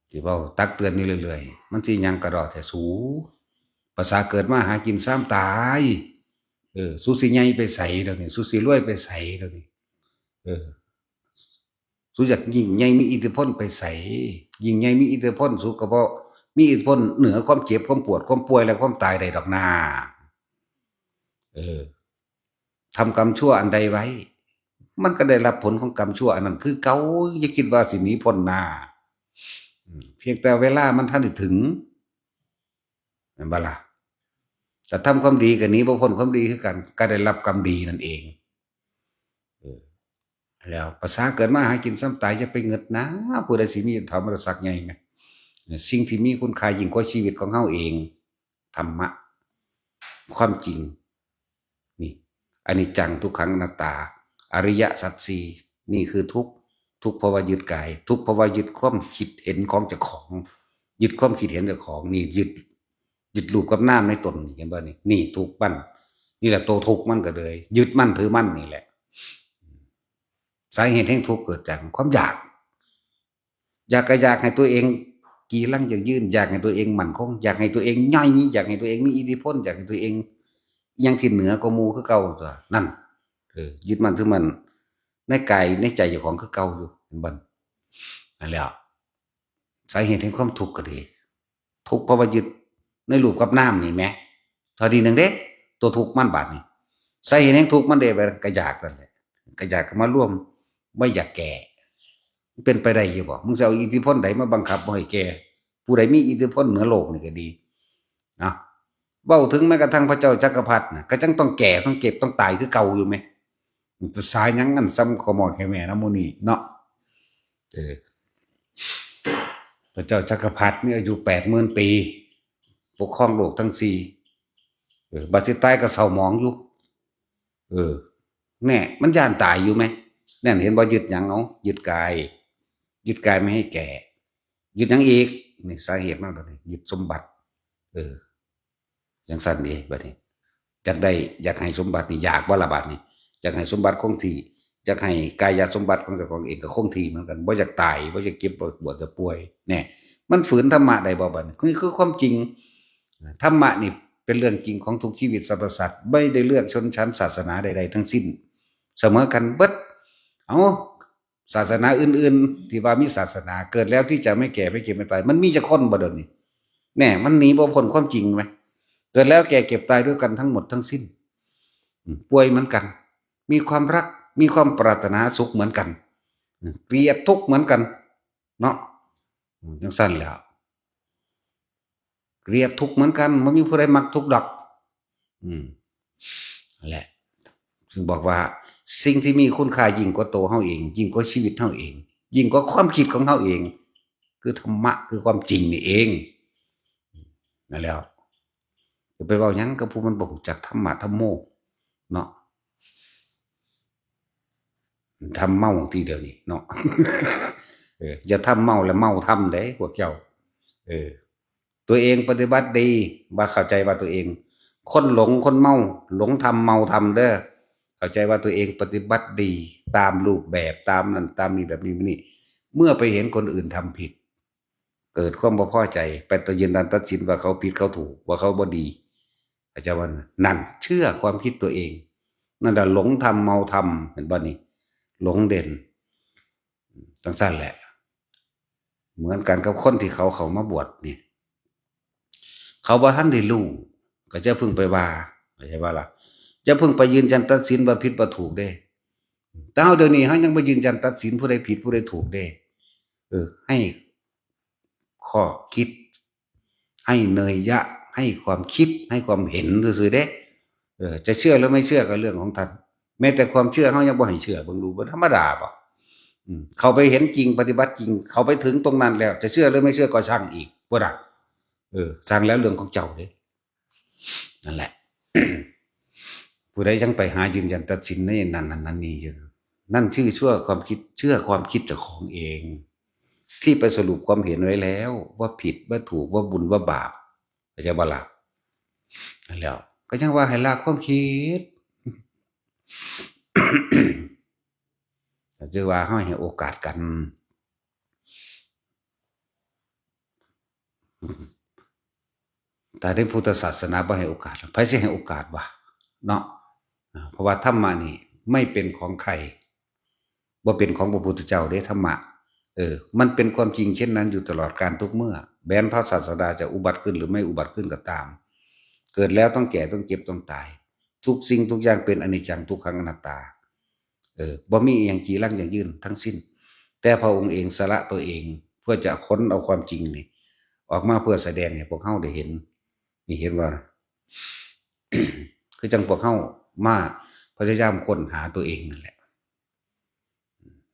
สิเว้าตักเตือนอยู่เรื่อยๆ มันสิหยังกะดอแท้สู ภาษาเกิดมาหากินซ้ำตาย เออ สูสิใหญ่ไปไสเดี๋ยวนี้ สูสิรวยไปไสเดี๋ยวนี้ เออ สูอยากยิ่งใหญ่มีอิทธิพลไปไส ยิ่งใหญ่มีอิทธิพล สูก็บ่มีอิทธิพลเหนือความเจ็บ ความปวด ความป่วย และความตายได้ดอกนา เออ ทำกรรมชั่วอันใดไว้ มันก็ได้รับผลของกรรมชั่วอันนั้นคือเก่า อย่าคิดว่าสิหนีพ้นนา อืม เพียงแต่เวลามันทันได้ถึง แม่นบ่ล่ะ แต่ทำความดีก็หนีบ่พ้นความดีคือกัน ก็ได้รับกรรมดีนั่นเอง เออ แล้วภาษาเกิดมาหากินซ้ำตาย อย่าไปเงิดนะ ผู้ใดสิมีเฒ่ามรดกศักดิ์ใหญ่ไหม สิ่งที่มีคุณค่ายิ่งกว่าชีวิตของเฮาเอง ธรรมะ ความจริง นี่ อนิจจัง ทุกขัง อนัตตา อริยสัจสี่ นี่คือทุกข์ ทุกข์เพราะว่ายึดกาย ทุกข์เพราะว่ายึดความคิดเห็นของเจ้าของ ยึดความคิดเห็นเจ้าของ นี่ยึด ยึดรูปกับนามในตนนี่ เห็นบ่นี่ นี่ทุกข์มัน นี่แหละตัวทุกข์มันก็เลย ยึดมั่นถือมั่นนี่แหละ สาเหตุแห่งทุกข์เกิดจากความอยาก อยากก็อยากให้ตัวเองกีรังยั่งยืน อยากให้ตัวเองมั่นคง อยากให้ตัวเองใหญ่ อยากให้ตัวเองมีอิทธิพล อยากให้ตัวเองยังที่เหนือกว่าหมู่คือเก่าตัว นั่น เออ ยึดมั่นถือมั่นในกายในใจเจ้าของคือเก่าอยู่ เห็นบ่ นั่นแหละ สาเหตุแห่งความทุกข์ก็ดี ทุกข์เพราะว่ายึดในรูปกับนามนี่แหม เท่านี้หนึ่งเด้ ตัวทุกข์มันบาดนี่ สาเหตุแห่งทุกข์มันเด้ ก็อยากนั่นแหละ ก็อยากก็มารวม บ่อยากแก่ มันเป็นไปได้อยู่บ่ มึงสิเอาอิทธิพลใดมาบังคับบ่ให้แก่ ผู้ใดมีอิทธิพลเหนือโลกนี่ก็ดี เนาะ เว้าถึงแม้กระทั่งพระเจ้าจักรพรรดิน่ะ ก็จั่งต้องแก่ ต้องเจ็บ ต้องตายคือเก่าอยู่แหม ภาษาหยังอันซ้ำขอหมอดแค่แม่นะหมู่นี้เนาะ เออ พระเจ้าจักรพรรดิมีอายุแปดหมื่นปี ปกครองโลกทั้งสี่ เออ บัดสิตายก็เศร้าหมองอยู่ เออ แน่ มันย้านตายอยู่แหม นั่นเห็นบ่ ยึดหยัง เอา ยึดกาย ยึดกายไม่ให้แก่ ยึดหยังอีก นี่สาเหตุมันบัดนี้ ยึดสมบัติ เออ จั่งซั่นเด้ บัดนี้ อยากได้ อยากให้สมบัตินี่ อยากบ่ล่ะบัดนี้ อยากให้สมบัติคงที่ อยากให้กายสมบัติของเจ้าของเองก็คงที่เหมือนกัน บ่อยากตาย บ่อยากเจ็บ บ่ปวด บ่ป่วย แน่ มันฝืนธรรมะได้บ่บัดนี้ นี่คือความจริง ธรรมะนี่เป็นเรื่องจริงของทุกชีวิตสรรพสัตว์ ไม่ได้เลือกชนชั้นศาสนาใดๆทั้งสิ้น เสมอกันเบิด เอ้า ศาสนาอื่นๆ ที่ว่ามีศาสนา เกิดแล้วที่จะไม่แก่ ไม่เจ็บ ไม่ตาย มันมีจักคนบ่เดี๋ยวนี้ แน่ มันหนีบ่พ้นความจริงไหม เกิดแล้วแก่เจ็บตายด้วยกันทั้งหมดทั้งสิ้น อืม ป่วยเหมือนกัน มีความรัก มีความปรารถนาสุขเหมือนกัน อืม เกลียดทุกข์เหมือนกัน เนาะ อืม จั่งซั่นแหล้ว เกลียดทุกข์เหมือนกัน บ่มีผู้ใดมักทุกข์ดอก อืม นั่นแหละ ซึ่งบอกว่าสิ่งที่มีคุณค่ายิ่งกว่าตัวเฮาเอง ยิ่งกว่าชีวิตเฮาเอง ยิ่งกว่าความคิดของเฮาเอง คือธรรมะ คือความจริงนี่เอง นั่นแหล้ว จะไปเว้าหยังกับผู้มันบ่รู้จักธรรมะธรรมโม เนาะ ธรรมเมาทีเดียวนี่เนาะ เออ อย่าธรรมเมาแล้วเมาธรรมเด้พวกเจ้า เออ ตัวเองปฏิบัติดี ว่าเข้าใจว่าตัวเอง คนหลงคนเมา หลงธรรมเมาธรรมเด้อ เข้าใจว่าตัวเองปฏิบัติดี ตามรูปแบบ ตามนั่นตามนี้ แบบนี้นี่ เมื่อไปเห็นคนอื่นทำผิด เกิดความบ่พอใจ ไปตัดสิน ตัดสินว่าเขาผิดเขาถูก ว่าเขาบ่ดี เข้าใจบ่ นั่นเชื่อความคิดตัวเอง นั่นแหละหลงธรรมเมาธรรม เห็นบ่นี่ หลงเด่น จังซั่นแหละ เหมือนกันกับคนที่เขาเข้ามาบวชนี่ เขาบ่ทันได้รู้ ก็จะเพิ่งไปว่า เข้าใจบ่ล่ะ จะเพิ่งไปยืนยันตัดสินว่าผิดว่าถูกเด้ แต่เฮาเดี๋ยวนี้เฮายังบ่ยืนยันตัดสินผู้ใดผิดผู้ใดถูกเด้ เออ ให้ข้อคิด ให้เนยยะ ให้ความคิด ให้ความเห็นซื่อๆเด้ เออ จะเชื่อหรือไม่เชื่อก็เรื่องของท่าน แม้แต่ความเชื่อเฮายังบ่ให้เชื่อ เบิ่งดู บ่ธรรมดาบ่ อืม เข้าไปเห็นจริง ปฏิบัติจริง เข้าไปถึงตรงนั้นแล้ว จะเชื่อหรือไม่เชื่อก็ช่างอีก บ่ได้ เออ ช่างแล้วเรื่องของเจ้าเด้ นั่นแหละ ผู้ใดยังไปหายืนยันตัดสินในนั้นนั้นนั้นนี่อยู่ นั่นชื่อเชื่อความคิด เชื่อความคิดเจ้าของเอง ที่ไปสรุปความเห็นไว้แล้ว ว่าผิด ว่าถูก ว่าบุญ ว่าบาป เข้าใจบ่ล่ะ นั่นแหล้ว ก็ยังว่าให้ละความคิด ก็คือว่าเฮาให้โอกาสกัน แต่ในพุทธศาสนาบ่ให้โอกาส ไผสิให้โอกาสวะ เนาะ อ่า เพราะว่าธรรมะนี่ไม่เป็นของใคร บ่เป็นของพระพุทธเจ้าเด้ ธรรมะ เออ มันเป็นความจริงเช่นนั้นอยู่ตลอดกาลทุกเมื่อ แม้นพระศาสดาจะอุบัติขึ้นหรือไม่อุบัติขึ้นก็ตาม เกิดแล้วต้องแก่ ต้องเจ็บ ต้องตาย ทุกสิ่งทุกอย่างเป็นอนิจจัง ทุกขัง อนัตตา เออ บ่มีอิหยังจีรังยั่งยืนทั้งสิ้น แต่พระองค์เองสละตัวเอง เพื่อจะค้นเอาความจริงนี่ ออกมาเพื่อแสดงให้พวกเฮาได้เห็น นี่เห็นบ่ คือจั่งพวกเฮามาพยายามค้นหาตัวเองนั่นแหละ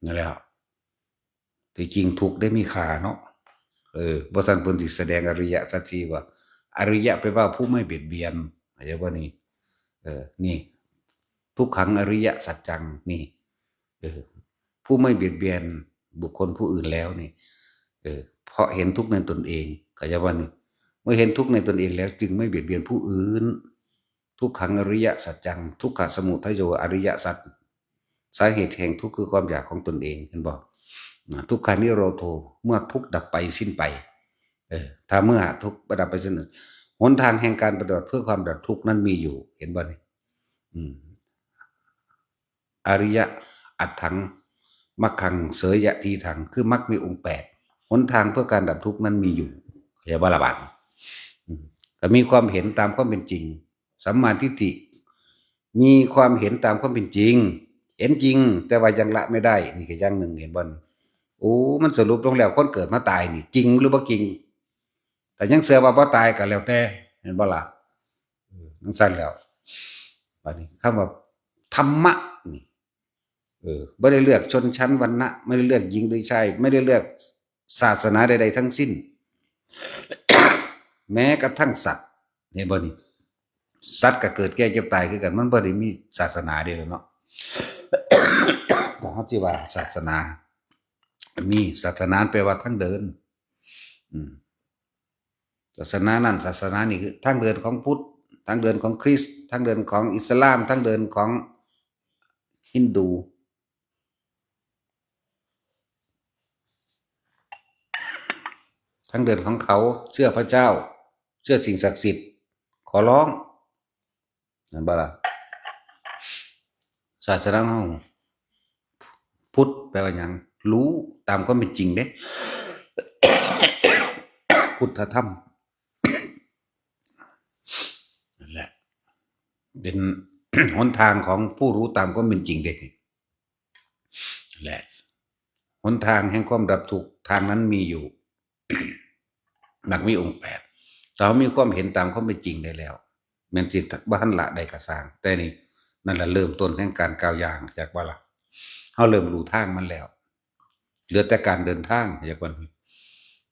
นั่นแหละ ที่จริงทุกข์ได้มีค่าเนาะ เออ บ่ซั้นเพิ่นสิแสดงอริยสัจสี่ว่า อริยะแปลว่าผู้ไม่เบียดเบียน เข้าใจบ่นี่ เออ นี่ ทุกขังอริยสัจจัง นี่ เออ ผู้ไม่เบียดเบียนบุคคลผู้อื่นแล้วนี่ เออ เพราะเห็นทุกข์ในตนเอง เข้าใจบ่นี่ เมื่อเห็นทุกข์ในตนเองแล้วจึงไม่เบียดเบียนผู้อื่น ทุกขังอริยสัจจัง ทุกขะสมุทัยโยอริยสัจ สาเหตุแห่งทุกข์คือความอยากของตนเอง เห็นบ่ นะ ทุกขานิโรโธ เมื่อทุกข์ดับไปสิ้นไป เออ ถ้าเมื่อทุกข์ดับไปสิ้น หนทางแห่งการปฏิบัติเพื่อความดับทุกข์นั้นมีอยู่ เห็นบ่นี่ อืม อริยะอัตถัง มัคคัง เสยยะทีถัง คือมรรคมีองค์แปด หนทางเพื่อการดับทุกข์นั้นมีอยู่ เข้าใจบ่ล่ะบาดนี้ อืม ก็มีความเห็นตามความเป็นจริง สัมมาทิฏฐิ มีความเห็นตามความเป็นจริง เห็นจริง แต่ว่ายังละไม่ได้ นี่ก็อย่างหนึ่ง เห็นบ่นี่ โอ้ มันสรุปลงแล้วคนเกิดมาตายนี่ จริงหรือบ่จริง แต่ยังเชื่อว่าบ่ตายก็แล้วแต่ เห็นบ่ล่ะ เออ จั่งซั่นแล้ว บาดนี้คำว่าธรรมะนี่ เออ บ่ได้เลือกชนชั้นวรรณะ ไม่ได้เลือกหญิงหรือชาย ไม่ได้เลือกศาสนาใดๆทั้งสิ้น แม้กระทั่งสัตว์ เห็นบ่นี่ สัตว์ก็เกิดแก่เจ็บตายคือกัน มันบ่ได้มีศาสนาเด้ล่ะเนาะ แต่เฮาสิว่าศาสนา มี ศาสนาแปลว่าทางเดิน อืม ศาสนานั่น ศาสนานี่คือทางเดินของพุทธ ทางเดินของคริสต์ ทางเดินของอิสลาม ทางเดินของฮินดู ทางเดินของเขา เชื่อพระเจ้า เชื่อสิ่งศักดิ์สิทธิ์ ขอร้อง นั่นบ่ล่ะ ศาสนาเฮา พุทธแปลว่าหยัง รู้ตามความเป็นจริงเด้ พุทธธรรม นั่นแหละ เป็น หนทางของผู้รู้ตามความเป็นจริงเด้ นั่นแหละ หนทางแห่งความดับทุกข์ ทางนั้นมีอยู่ มรรคมีองค์แปด ถ้าเฮามีความเห็นตามความเป็นจริงได้แล้ว แม้นสิบ่ทันละได้ก็ซ่าง แต่นี่ นั่นล่ะเริ่มต้นแห่งการก้าวย่าง จักบ่ล่ะ เฮาเริ่มรู้ทางมันแล้ว เหลือแต่การเดินทาง จักบ่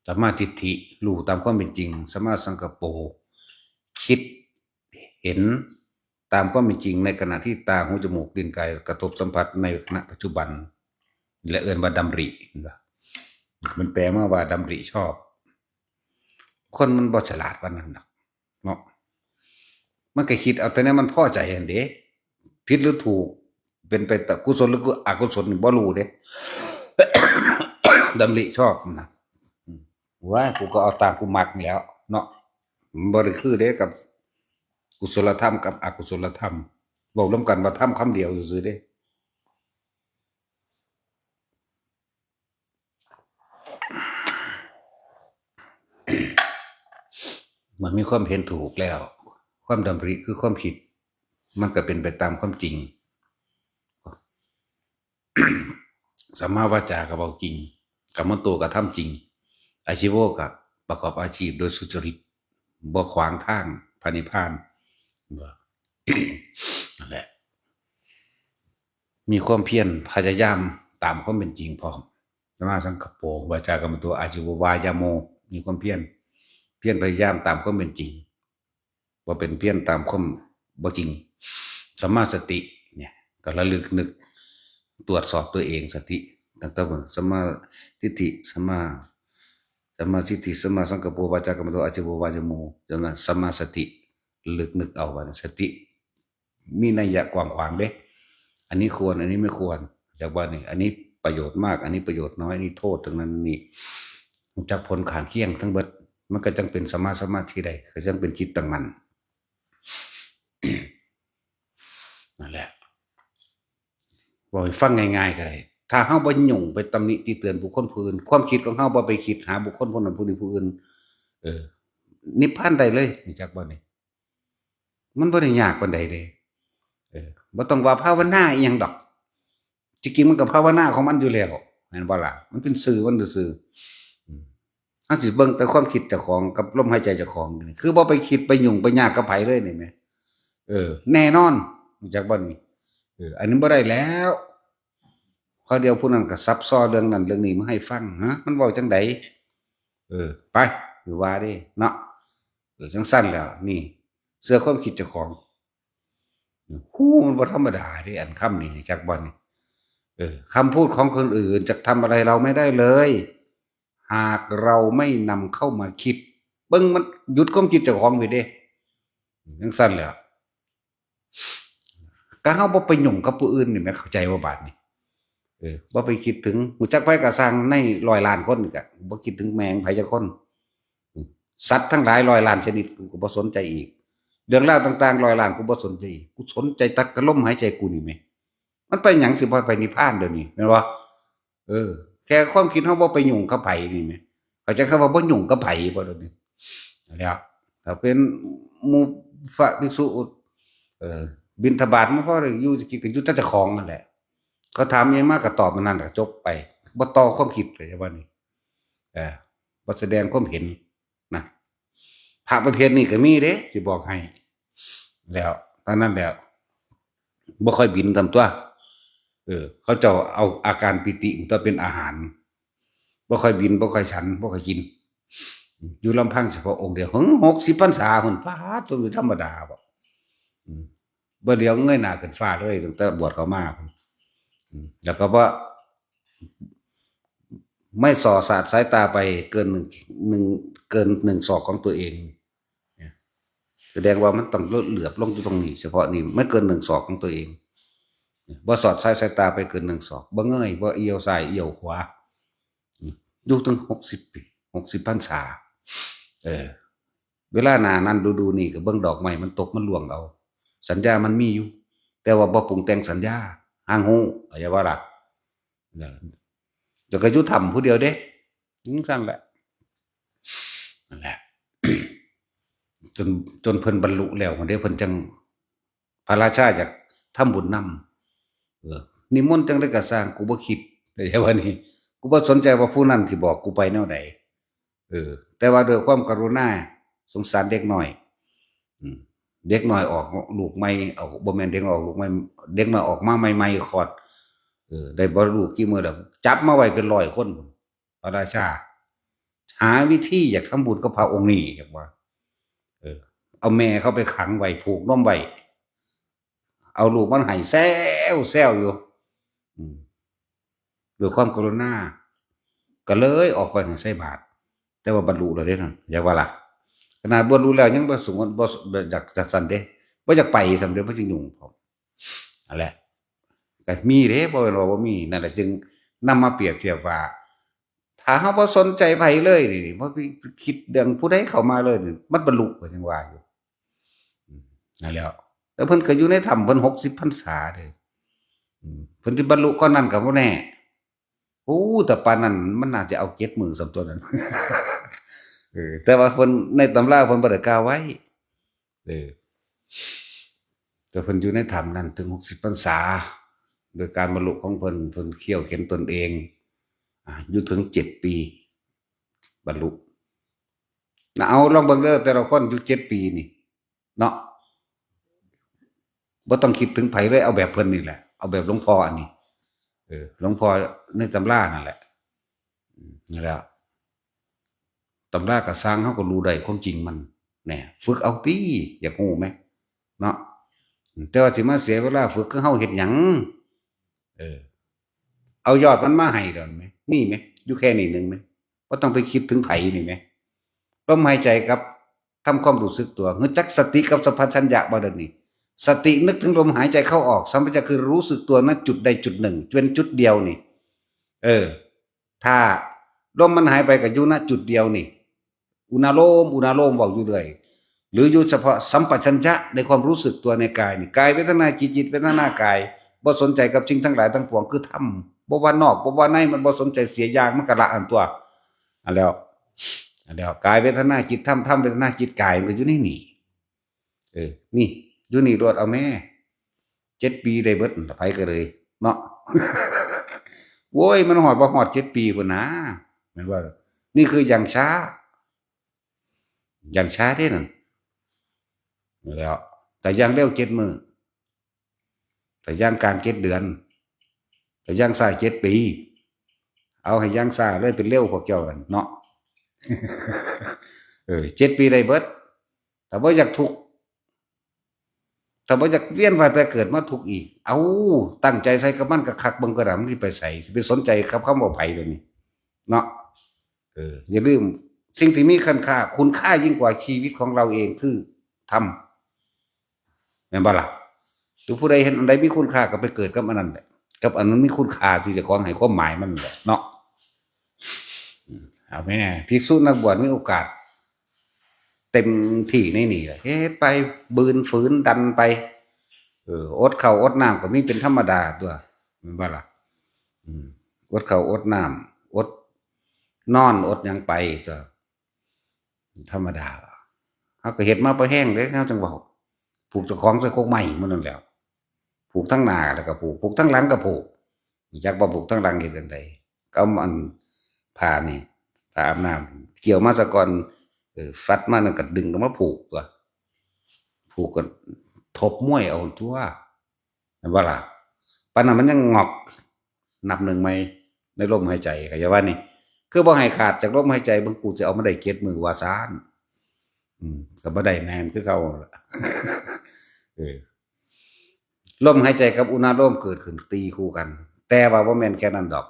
สัมมาทิฏฐิ รู้ตามความเป็นจริง สัมมาสังกัปโป คิดเห็นตามความเป็นจริง ในขณะที่ตา หู จมูก ลิ้น กาย กระทบสัมผัสในขณะปัจจุบัน และเอิ้นว่าดำริ เห็นบ่ มันแปลมาว่าดำริชอบ คนมันบ่ฉลาดปานนั้นดอกเนาะ มันก็คิดเอาแต่แนวมันพอใจหั่นเด้ ผิดหรือถูก เป็นไปตามกุศลหรืออกุศลนี่บ่รู้เด้ ดำริชอบนะ อืม ว่ากูก็เอาตามกูมักนี่แหล้วเนาะ มันบ่ได้คือเด้กับกุศลธรรมกับอกุศลธรรม บอกร่วมกันว่าทำคำเดียวซื่อๆเด้ มันมีความเห็นถูกแล้ว ความดำริคือความคิด มันก็เป็นไปตามความจริง สัมมาวาจาก็เว้าจริง กัมมันโตก็ทำจริง อาชีโวก็ประกอบอาชีพโดยสุจริต บ่ขวางทางพระนิพพาน นั่นแหละ มีความเพียรพยายามตามความเป็นจริงพร้อม สัมมาสังกัปโป วาจากรรมโต อาชีโว วายาโม มีความเพียร เพียรพยายามตามความเป็นจริง ว่าเป็นเพียรตามความบ่จริง สัมมาสติเนี่ย ก็ระลึกนึก ตรวจสอบตัวเอง สติ ตั้งแต่บนสัมมาทิฏฐิ สัมมา สัมมาทิฏฐิ สัมมาสังกัปโป วาจากรรมโต อาชีโว วายาโม สัมมาสติ ระลึกนึกเอาว่าสติ มีนัยยะกว้างขวางเด้ อันนี้ควร อันนี้ไม่ควร จากว่านี่ อันนี้ประโยชน์มาก อันนี้ประโยชน์น้อย อันนี้โทษทั้งนั้นนี่ รู้จักผลข้างเคียงทั้งเบิด มันก็จังเป็นสัมมาสมาธิได้ ก็จังเป็นจิตตั้งมั่น นั่นแหละ บอกให้ฟังง่ายๆก็ได้ ถ้าเฮาบ่ยุ่งไปตำหนิติเตียนบุคคลผู้อื่น ความคิดของเฮาบ่ไปคิดหาบุคคลผู้นั้นผู้นี้ผู้อื่น เออ นิพพานได้เลย รู้จักบ่นี่ มันบ่ได้ยากปานใดเด้ เออ บ่ต้องว่าภาวนาอีหยังดอก จริงๆมันก็ภาวนาของมันอยู่แล้ว แม่นบ่ล่ะ มันเป็นชื่อมันซื่อๆ อืม เฮาสิเบิ่งแต่ความคิดเจ้าของกับลมหายใจเจ้าของนี่ คือบ่ไปคิดไปยุ่งไปยากกับไผเลยนี่แหม เออ แน่นอน รู้จักบ่นี่ เออ อันนี้บ่ได้แล้ว คราวเดียวผู้นั้นก็ซับซ้อเรื่องนั้นเรื่องนี้มาให้ฟัง ฮะ มันเว้าจั่งใด เออ ไป อยู่ว่าเด้ เนาะ เออ จั่งซั่นแหล้ว นี่ เชื่อความคิดเจ้าของ ฮู้ มันบ่ธรรมดาเด้ อันคำนี้ จักบ่นี่ เออ คำพูดของคนอื่นจะทำอะไรเราไม่ได้เลย หากเราไม่นำเข้ามาคิด เบิ่งมันหยุดความคิดเจ้าของไว้เด้ จั่งซั่นแหละ ก็เฮาบ่ไปยุ่งกับผู้อื่นนี่แหม เข้าใจบ่บาดนี้ เออ บ่ไปคิดถึง รู้จักไผก็ซ่างในร้อยล้านคนนี่ก็บ่คิดถึงแม่งไผจักคน อืม สัตว์ทั้งหลายร้อยล้านชนิด กูก็บ่สนใจอีก เรื่องราวต่างๆร้อยล้าน กูบ่สนใจอีก กูสนใจแต่กับลมหายใจกูนี่แหม มันไปหยังสิบ่ไปนิพพานเดี๋ยวนี้ แม่นบ่ เออ แค่ความคิดเฮาบ่ไปยุ่งกับไผนี่แหม เข้าใจคำว่าบ่ยุ่งกับไผบ่เดี๋ยวนี้ แล้ว ถ้าเป็นหมู่พระภิกษุ เออ บิณฑบาตมาพอได้อยู่ จะกินก็อยู่แต่เจ้าของนั่นแหละ เขาถามอิหยังมาก็ตอบมันนั่นแหละ จบไป บ่ต่อความคิดเลยว่านี่ เออ บ่แสดงความเห็นนะ พระประเภทนี้ก็มีเด้ สิบอกให้ แล้ว ตอนนั้นแล้ว บ่ค่อยบินตามตัว เออ เขาเจ้าเอาอาการปีติตัวเป็นอาหาร บ่ค่อยบิน บ่ค่อยฉัน บ่ค่อยกิน อยู่ลำพังเฉพาะองค์เดียว หึ หกสิบพรรษาพุ่น ป๊าด ตัวเป็นธรรมดาบ่ อืม บ่เหลียวเงยหน้าขึ้นฟ้าเลย ตั้งแต่บวชเข้ามา อืม แล้วก็บ่ ไม่ส่อสาดสายตาไปเกินหนึ่ง หนึ่ง เกินหนึ่งศอกของตัวเอง เนี่ย แสดงว่ามันต้องเหลือบลงอยู่ตรงนี้ เฉพาะนี่ไม่เกินหนึ่งศอกของตัวเอง บ่สอดสายสายตาไปเกินหนึ่งศอก บ่เงย บ่เอียวซ้ายเอียวขวา อืม อยู่ถึงหกสิบปี หกสิบพรรษา เออ เวลาหน้านั้นฤดูนี้ก็เบิ่งดอกไม้มันตกมันร่วงเอา สัญญามันมีอยู่ แต่ว่าบ่ปรุงแต่งสัญญา ห่างฮู้ เข้าใจบ่ล่ะ เออ แล้วก็อยู่ถ้ำผู้เดียวเด้ จั่งซั่นแหละ นั่นแหละ จน จนเพิ่นบรรลุแล้วเด้ เพิ่นจั่ง พระราชาอยากทำบุญนำ เออ นิมนต์จั่งใดก็ซ่าง กูบ่คิด เข้าใจบ่นี่ กูบ่สนใจว่าผู้นั้นสิบอกกูไปแนวใด เออ แต่ว่าด้วยความกรุณาสงสารเด็กน้อย อืม เด็กน้อยออกลูกใหม่ เอา บ่แม่นเด็กน้อยออกลูกใหม่ เด็กน้อยออกมาใหม่ๆคลอด เออ ได้บ่รู้กี่มื้อแล้ว จับมาไว้เป็นร้อยคน พระราชา หาวิธีอยากทำบุญกับพระองค์นี้ อยากว่า เออ เอาแม่เขาไปขังไว้ ผูกนมไว้ เอาลูกมันให้แซวแซวอยู่ อืม ด้วยความกรุณา ก็เลยออกไปให้ใส่บาตร แต่ว่าบรรลุแล้วเด้นั่น อยากว่าล่ะ ขนาดบรรลุแล้วยังบ่สมควร บ่ บ่อยากจัดสรรเด้ บ่อยากไปซ้ำเด้ บ่จึงยุ่งพร้อม นั่นแหละ ก็มีเด้ บ่แม่นว่าบ่มี นั่นแหละจึงนำมาเปรียบเทียบว่า ถ้าเฮาบ่สนใจไผเลยนี่ บ่ไปคิดเรื่องผู้ใดเข้ามาเลยนี่ มันบรรลุ ก็ยังว่าอยู่ อืม นั่นแหล้ว แล้วเพิ่นก็อยู่ในถ้ำเพิ่นหกสิบพรรษาเด้ อืม เพิ่นสิบรรลุก่อนนั้นก็บ่แน่ โอ้ แต่ปานนั้นมันน่าจะเอาเจ็ดมื้อส่ำตัวนั้น เออ แต่ว่าเพิ่นในตำราเพิ่นบ่ได้กล่าวไว้ เออ แต่เพิ่นอยู่ในถ้ำนั้นถึงหกสิบพรรษา โดยการบรรลุของเพิ่น เพิ่นเคี่ยวเข็ญตนเอง อ่า อยู่ถึงเจ็ดปี บรรลุ นะ เอาลองเบิ่งเด้อ แต่ละคนอยู่เจ็ดปีนี่ เนาะ บ่ต้องคิดถึงไผเลย เอาแบบเพิ่นนี่แหละ เอาแบบหลวงพ่ออันนี้ เออ หลวงพ่อในตำรานั่นแหละ อืม นั่นแหละ ตำราก็ซ่าง เฮาก็รู้ได้ความจริงมัน แหน่ ฝึกเอาติ อยากรู้แหม เนาะ แต่ว่าสิมาเสียเวลาฝึกคือเฮาเฮ็ดหยัง เออ เอายอดมันมาให้ดอนแหม นี่แหม อยู่แค่นี้หนึ่งแหม บ่ต้องไปคิดถึงไผนี่แหม ลมหายใจกับทำความรู้สึกตัว รู้จักสติกับสัมปชัญญะบ่เดี๋ยวนี้ สตินึกถึงลมหายใจเข้าออก สัมปชัญญะคือรู้สึกตัว ณ จุดใดจุดหนึ่ง เป็นจุดเดียวนี่ เออ ถ้าลมมันหายไปก็อยู่ ณ จุดเดียวนี่ อุณาโลม อุณาโลมเว้าอยู่เรื่อย หรืออยู่เฉพาะสัมปชัญญะในความรู้สึกตัวในกายนี่ กายเวทนาจิต จิตเวทนากาย บ่สนใจกับสิ่งทั้งหลายทั้งปวง คือธรรม บ่ว่านอก บ่ว่าใน มันบ่สนใจเสียอย่าง มันก็ละอันตัว อันแล้ว อันแล้ว กายเวทนาจิตธรรม ธรรมเวทนาจิตกาย มันก็อยู่ในนี่ เออ นี่ อยู่นี่โลด เอาแม่ เจ็ดปีได้เบิด ไผก็เลย เนาะ โว้ย มันฮอดบ่ฮอดเจ็ดปีพุ้นนะ แม่นบ่ นี่คืออย่างช้า อย่างช้าเด้นั่น แล้ว แต่อย่างเร็วเจ็ดมื้อ แต่อย่างกลางเจ็ดเดือน แต่อย่างซ้ายเจ็ดปี เอาให้อย่างช้าเลย เป็นเร็วพวกเจ้านั่นเนาะ เออ เจ็ดปีได้เบิด ถ้าบ่อยากทุกข์ ถ้าบ่อยากเวียนว่ายตายเกิดมาทุกข์อีก เอา ตั้งใจใส่กับมันคักๆ เบิ่งก็ได้ มันสิไปไส สิไปสนใจกับคำเว้าไผเดี๋ยวนี้ เนาะ เออ อย่าลืม สิ่งที่มีคุณค่า คุณค่ายิ่งกว่าชีวิตของเราเองคือธรรม แม่นบ่ล่ะ หรือผู้ใดเห็นอันใดมีคุณค่าก็ไปเกิดกับอันนั้นแหละ กับอันนั้นมีคุณค่าที่เจ้าของให้ความหมายมันแหละเนาะ อืม เอาแม่ ภิกษุนักบวชมีโอกาส เต็มที่ในนี่แหละ เฮ็ดไป บืนฝืนดันไป เออ อดข้าวอดน้ำก็มีเป็นธรรมดาตัว แม่นบ่ล่ะ อืม อดข้าวอดน้ำ อดนอน อดหยังไปตัว ธรรมดา เฮาก็เฮ็ดมาพอแฮงเด้ เฮาจั่งเว้า ผูกเจ้าของใส่กกไม้หมู่นั่นแหล้ว ผูกทั้งหน้าแล้วก็ผูก ผูกทั้งหลังก็ผูก รู้จักบ่ ผูกทั้งหลังเฮ็ดจั่งใด ก็เอาอันผ้านี่ ผ้าอาบน้ำ เกี่ยวมาซะก่อน เออ ฟัดมานั่นก็ดึงก็มาผูกตัว ผูกก็ทบมวยเอาตัว แม่นบ่ล่ะ ปานนั้นมันยังงอก นับหนึ่งใหม่ ในลมหายใจ เข้าใจว่านี่ คือบ่ให้ขาดจากลมหายใจ เบิ่งกูจะเอามาได้เจ็ดมื้อว่าซาน อืม ก็บ่ได้แม่นคือเก่าล่ะ เออ ลมหายใจกับอุณาโลมเกิดขึ้นตีคู่กัน แต่ว่าบ่แม่นแค่นั้นดอก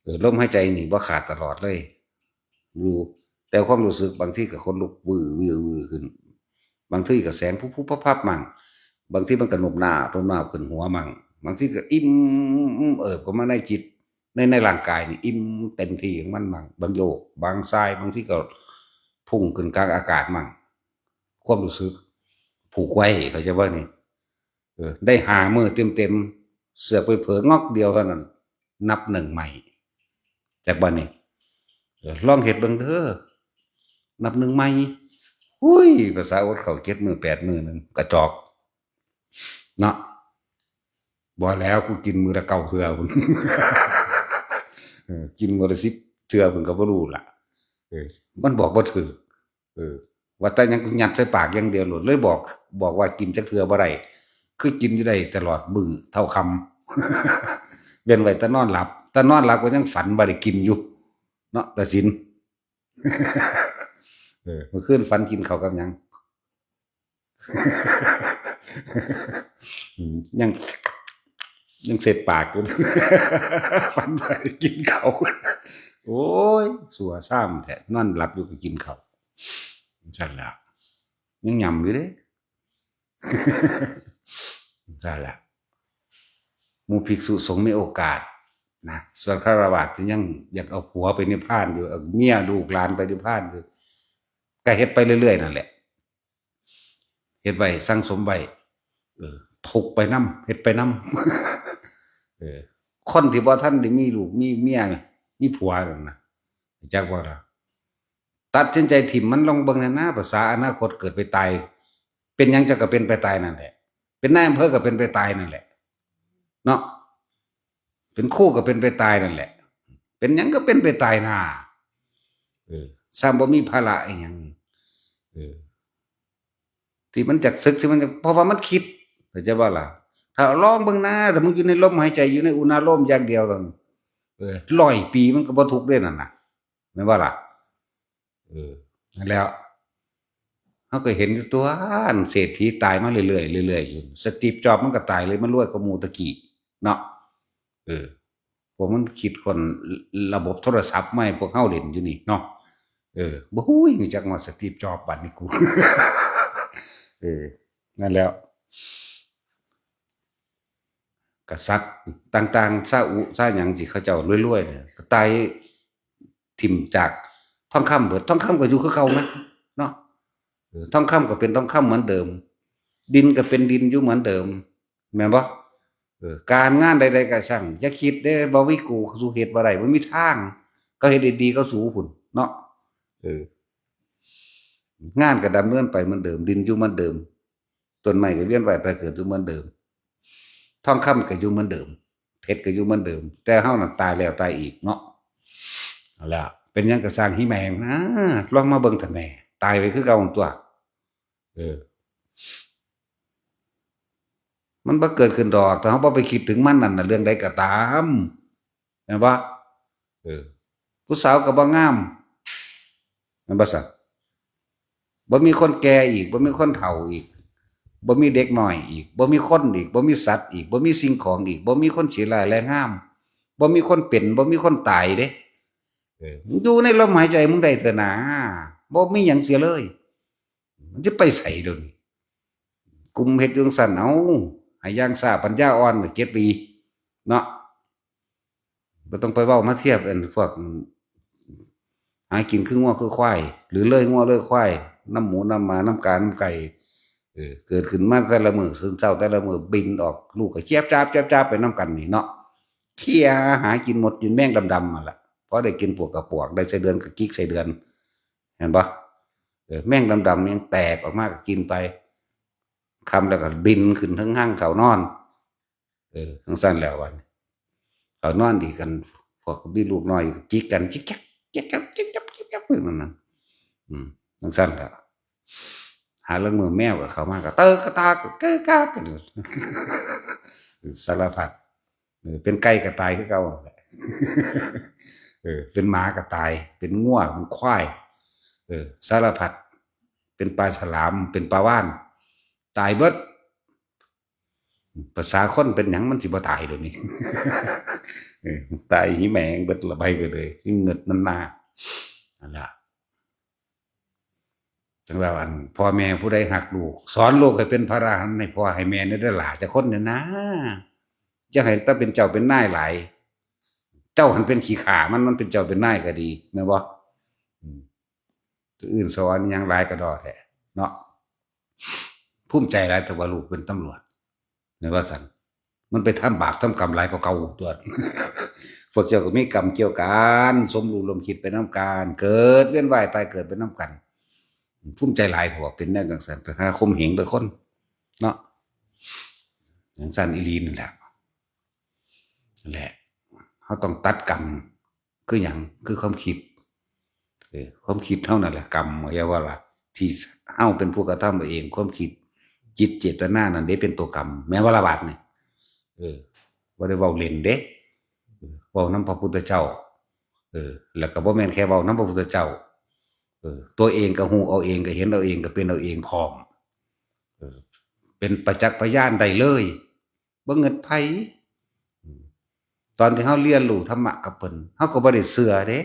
เออ ลมหายใจนี่บ่ขาดตลอดเลย อยู่ แต่ความรู้สึกบางทีก็ขนลุกวื้อวื้อวื้อขึ้น บางทีก็แสงพุบพุบพับพับมั่ง บางทีมันก็หนุบหน้าบหนุบหน้าขึ้นหัวมั่ง บางทีก็อิ่มเอิบเข้ามาในจิต ใน ในร่างกายนี่อิ่มเต็มที่ของมันมั่ง บางโยก บางส่าย บางทีก็พุ่งขึ้นกลางอากาศมั่ง ความรู้สึกผูกไว้ เข้าใจบ่นี่ เออ ได้ห้ามื้อเต็มๆ เสือกไปเผลองอกเดียวเท่านั้น นับหนึ่งใหม่ จากบัดนี้ เออ ลองเฮ็ดเบิ่งเด้อ นับหนึ่งใหม่ อุ้ย ภาษาอดข้าวเจ็ดมื้อแปดมื้อหนึ่ง กระจอก เนาะ บ่แล้ว กูกินมื้อละเก้าเทื่อพุ้น เออ กินมื้อละสิบเทื่อพุ้นก็บ่รู้ล่ะ เออ มันบอกบ่ถูก เออ ว่าแต่หยังกูยัดใส่ปากอย่างเดียวโลด เลยบอก บอกว่ากินจักเทื่อบ่ได้ คือกินอยู่ได้ตลอดมื้อเท่าค่ำ เว้นไว้แต่นอนหลับ แต่นอนหลับก็ยังฝันว่าได้กินอยู่ เนาะ ตาสิน เออ เมื่อคืนฝันกินข้าวกับหยัง อืม ยัง ยังเสร็จปากอยู่ ฝันว่าได้กินข้าว โอ้ย สัวซ้ำแท้ นอนหลับอยู่ก็กินข้าว ซั่นล่ะ ยังหย่ำอยู่เด้ ซั่นล่ะ หมู่ภิกษุสงฆ์มีโอกาสนะ ส่วนฆราวาสที่ยังอยากเอาผัวไปนิพพานอยู่ เอาเมียลูกหลานไปนิพพานอยู่ ก็เฮ็ดไปเรื่อยๆ นั่นแหละ เฮ็ดไว้สั่งสมไว้ เออ ทุกข์ไปนำ เฮ็ดไปนำ เออ คนที่บ่ทันได้มีลูกมีเมีย มีผัวนั่นนะ จักบ่ล่ะ ตัดสินใจถิ่มมันลองเบิ่งแหน่นะ ภาษาอนาคตเกิดไปตาย เป็นหยังเจ้าก็เป็นไปตายนั่นแหละ เป็นนายอำเภอก็เป็นไปตายนั่นแหละ เนาะ เป็นครูก็เป็นไปตายนั่นแหละ เป็นหยังก็เป็นไปตายน่า เออ ซ้ำบ่มีภาระอีหยัง เออ ที่มันจักสึก ที่มันจัก เพราะว่ามันคิด เข้าใจบ่ล่ะ ถ้าลองเบิ่งนะ ถ้ามึงอยู่ในลมหายใจ อยู่ในอุณาโลมอย่างเดียว เออ ร้อยปีมันก็บ่ทุกข์เด้นั่นน่ะ แม่นบ่ล่ะ เออ นั่นแหล้ว เฮาก็เห็นอยู่ตั๊ว อันเศรษฐีตายมาเรื่อยๆ เรื่อยๆ อยู่ สตีฟ จ็อบส์มันก็ตายเลย มันรวยกว่าหมู่ตะกี้ เนาะ เออ พวกมันคิดค้นระบบโทรศัพท์มาให้พวกเฮาเล่นอยู่นี่เนาะ เออ บ่ฮู้จักฮอดสตีฟ จ็อบส์ บัดนี้กู เออ นั่นแหล้ว กษัตริย์ต่างๆ ซาอุ ซาหยังสิ เขาเจ้ารวยๆ เนี่ย ก็ตายถิ่มจากทองคำเบิด ทองคำก็อยู่คือเก่านะ เนาะ เออ ทองคำก็เป็นทองคำเหมือนเดิม ดินก็เป็นดินอยู่เหมือนเดิม แม่นบ่ เออ การงานใดๆ ก็ช่าง อย่าคิดเด้ บ่มีกู สู้เฮ็ดบ่ได้ บ่มีทาง เขาเฮ็ดได้ดีกว่าสูพุ้น เนาะ เออ งานก็ดำเนินไปเหมือนเดิม ดินอยู่เหมือนเดิม ต้นไม้ก็เวียนว่ายตายเกิดอยู่เหมือนเดิม ทองคำก็อยู่เหมือนเดิม เพชรก็อยู่เหมือนเดิม แต่เฮานั่นตายแล้วตายอีกเนาะ เอาล่ะ เป็นหยังก็ซ่าง หิแมงนะ ลองมาเบิ่งเถาะแหม ตายไปคือเก่าตั๊ว เออ มันบ่เกิดขึ้นดอก ถ้าเฮาบ่ไปคิดถึงมันนั่นน่ะ เรื่องใดก็ตาม แม่นบ่ เออ ผู้สาวก็บ่งาม แม่นบ่ซั่น บ่มีคนแก่อีก บ่มีคนเฒ่าอีก บ่มีเด็กน้อยอีก บ่มีคนอีก บ่มีสัตว์อีก บ่มีสิ่งของอีก บ่มีคนขี้ร้ายแลงาม บ่มีคนเป็น บ่มีคนตายเด้ เออ อยู่ในลมหายใจมึงได้เถาะนา บ่มีหยังเสียเลย มันสิไปไสเดี๋ยวนี้ กลุ่มเฮ็ดจั่งซั้น เอ้า ให้อย่างช้าปัญญาอ่อนเจ็ดปี เนาะ บ่ต้องไปเว้ามาเทียบอันพวก หากินคืองัวคือควาย หรือเลยงัวเลยควาย นำหมูนำหมานำกานำไก่ เออ เกิดขึ้นมาแต่ละมื้อ ตื่นเช้าแต่ละมื้อบินออก ลูกก็แจ๊บจ๊าบแจ๊บจ๊าบไปนำกันนี่เนาะ เคี่ยหากินมดกินแมงดำๆ นั่นล่ะ พอได้กินปวกก็ปวก ได้ไส้เดือนก็จิกไส้เดือน เห็นบ่ เออ แมงดำๆ ยังแตกออกมาก็กินไป ค่ำแล้วก็บินขึ้นเทิงฮังเขานอน เออ จั่งซั้นแล้วบัดนี้ เขานอนอีกกัน พวกมีลูกน้อยก็จิกกัน จิกจัก จิกจัก จิกจัก จิกจัก อยู่นั่นน่ะ อืม จั่งซั้นแล้ว หาลางมื้อแมวก็เข้ามาก็เติกกะตาก เกิกกากกันอยู่ สารพัด เออ เป็นไก่ก็ตายคือเก่าแหละ เออ เป็นหมาก็ตาย เป็นงัว เป็นควาย เออ สารพัด เป็นปลาฉลาม เป็นปลาวาฬ ตายเบิด ภาษาคนเป็นหยังมันสิบ่ตายเดี๋ยวนี้ เออ ตายหิแมงเบิดละไปก็เลย สิเงิดมันมา นั่นล่ะ จั่งว่าอัน พ่อแม่ผู้ใดฮักลูก สอนลูกให้เป็นพระอรหันต์ให้พ่อให้แม่แหน่เด้อหล่า จักคนแหน่นา อย่าให้แต่เป็นเจ้าเป็นนายหลาย เจ้าหั้นเป็นขี้ข้ามัน มันเป็นเจ้าเป็นนายก็ดี แม่นบ่ อืม ตัวอื่นสอนหยังหลายกะด้อแท้ เนาะ ภูมิใจหลายแต่ว่าลูกเป็นตำรวจ แม่นว่าซั่น มันไปทำบาปทำกรรมหลายกว่าเก่าตั๊ว พวกเจ้าก็มีกรรมเกี่ยวกัน สมรู้ร่วมคิดไปนำกัน เกิดเวียนว่ายตายเกิดไปนำกัน ภูมิใจหลาย เพราะว่าเป็นแนวจั่งซั้น ไปหาข่มเหงแต่คน เนาะ จั่งซั้นอีหลีนั่นแหละ นั่นแหละ เฮาต้องตัดกรรม คือหยัง คือความคิด เออ ความคิดเฮานั่นแหละกรรม อย่าว่าล่ะ ที่เฮาเป็นผู้กระทำเอาเอง ความคิด จิตเจตนานั่นเด้เป็นตัวกรรม แม่นบ่ล่ะบาดนี่ เออ บ่ได้เว้าเล่นเด้ เออ เว้านำพระพุทธเจ้า เออ แล้วก็บ่แม่นแค่เว้านำพระพุทธเจ้า เออ ตัวเองก็ฮู้เอาเอง ก็เห็นเอาเอง ก็เป็นเอาเองพร้อม เออ เป็นประจักษ์พยานได้เลย บ่เงิดไผ อืม ตอนที่เฮาเรียนรู้ธรรมะกับเพิ่น เฮาก็บ่ได้เชื่อเด้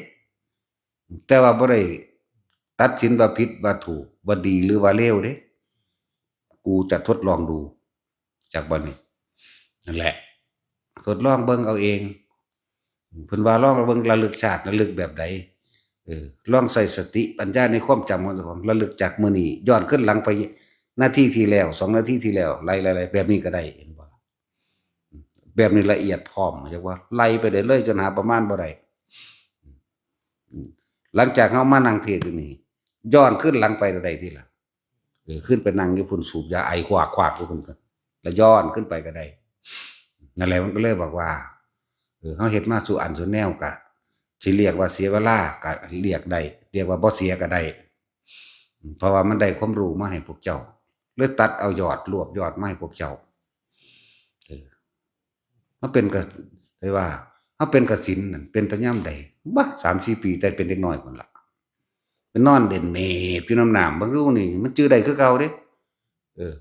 แต่ว่าบ่ได้ตัดสินว่าผิดว่าถูก ว่าดีหรือว่าเลวเด้ กูจะทดลองดู จักบ่นี่ นั่นแหละ ทดลองเบิ่งเอาเอง เพิ่นว่าลองเบิ่งระลึกชาติระลึกแบบใด เออ ลองใช้สติปัญญาในความจำของเจ้าของ ระลึกจากมื้อนี้ ย้อนคืนหลังไป นาทีที่แล้ว สองนาทีที่แล้ว ไล่ๆๆ แบบนี้ก็ได้ เห็นบ่ แบบนี้ละเอียดพร้อม เรียกว่าไล่ไปได้เลยจนหาประมาณบ่ได้ อืม หลังจากเฮามานั่งเทศน์อยู่นี่ ย้อนคืนหลังไปก็ได้ทีละ เออ ขึ้นไปนั่งอยู่พุ้นสูบยาไอควักๆ อยู่พุ้นก็ แล้วย้อนขึ้นไปก็ได้ นั่นแหละ มันก็เลยบอกว่า เออ เฮาเฮ็ดมาสู่อันสู่แนวก็ สิเรียกว่าเสียเวลาก็เรียกได้ เรียกว่าบ่เสียก็ได้ เพราะว่ามันได้ความรู้มาให้พวกเจ้า เลยตัดเอายอด รวบยอดมาให้พวกเจ้า เออ มาเป็นกะ ได้ว่า มาเป็นกสิณนั่น เป็นแต่ยามใด บ้า สามสี่ปี แต่เป็นเด็กน้อยพุ้นล่ะ ไปนอนเล่นเมบอยู่น้ำน้ำ บางรูนี่ มันจื่อได้คือเก่าเด้ เออ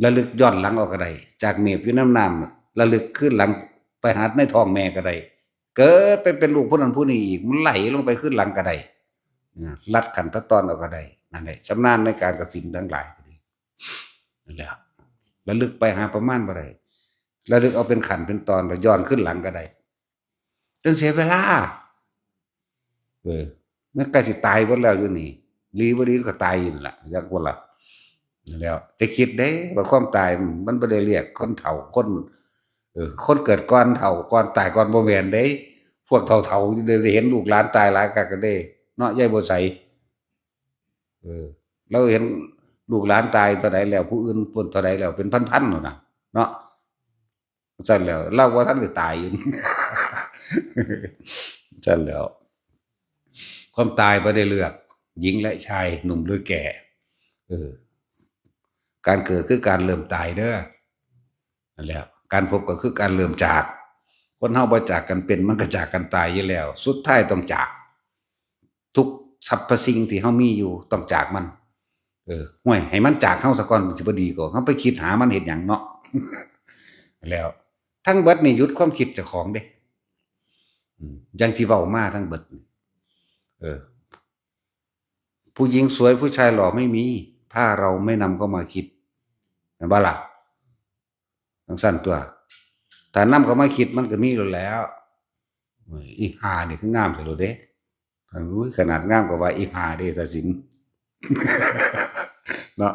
ระลึกย้อนหลังออกก็ได้ จากเมบอยู่น้ำน้ำ ระลึกคืนหลังไปหาในท้องแม่ก็ได้ เกิดไปเป็นลูกผู้นั้นผู้นี้อีก มันไหลลงไปคืนหลังก็ได้ นะ ลัดขั้นตัดตอนเอาก็ได้ นั่นแหละ ชำนาญในการกสิณทั้งหลายก็ดี นั่นแหละ ระลึกไปหาประมาณบ่ได้ ระลึกเอาเป็นขั้นเป็นตอน แล้วย้อนคืนหลังก็ได้ จนเสียเวลา เออ มันใกล้สิตายเบิดแล้วอยู่นี่ ดีบ่ดีก็ตายอยู่นั่นล่ะ จักว่าล่ะ นั่นแหล้ว แต่คิดเด้ ว่าความตายมันบ่ได้เรียกคนเฒ่า คน เออ คนเกิดก่อนเฒ่า ก่อนตายก่อน บ่แม่นเด้ พวกเฒ่าๆ ได้เห็นลูกหลานตายหลายคักเด้ เนาะ ยายบัวใส เออ เราเห็นลูกหลานตายเท่าใดแล้ว ผู้อื่นพ้นเท่าใดแล้ว เป็นพันๆ แล้วนะ เนาะ ซั่นแล้ว เราบ่ทันได้ตายอยู่ ซั่นแล้ว ความตายบ่ได้เลือก หญิงและชาย หนุ่มหรือแก่ เออ การเกิดคือการเริ่มตายเด้อ นั่นแหละ การพบก็คือการเริ่มจาก คนเฮาบ่จากกันเป็น มันก็จากกันตายอยู่แล้ว สุดท้ายต้องจาก ทุกสรรพสิ่งที่เฮามีอยู่ต้องจากมัน เออ ห้วย ให้มันจากเฮาซะก่อน มันสิบ่ดีกว่า เฮาไปคิดหามันเฮ็ดหยังเนาะ แล้ว ทั้งเบิดนี่หยุดความคิดเจ้าของเด้ อืม จั่งสิเว้ามาทั้งเบิดนี่ เออ ผู้หญิงสวยผู้ชายหล่อไม่มี ถ้าเราไม่นำเข้ามาคิด แม่นบ่ล่ะ จั่งซั้นตั่ว ถ้านำเข้ามาคิดมันก็มีโลดแหล้ว อีห่านี่คืองามแท้โลดเด้ อุ้ย ขนาดงามก็ว่าอีห่าเด้ ตาสิน เนาะ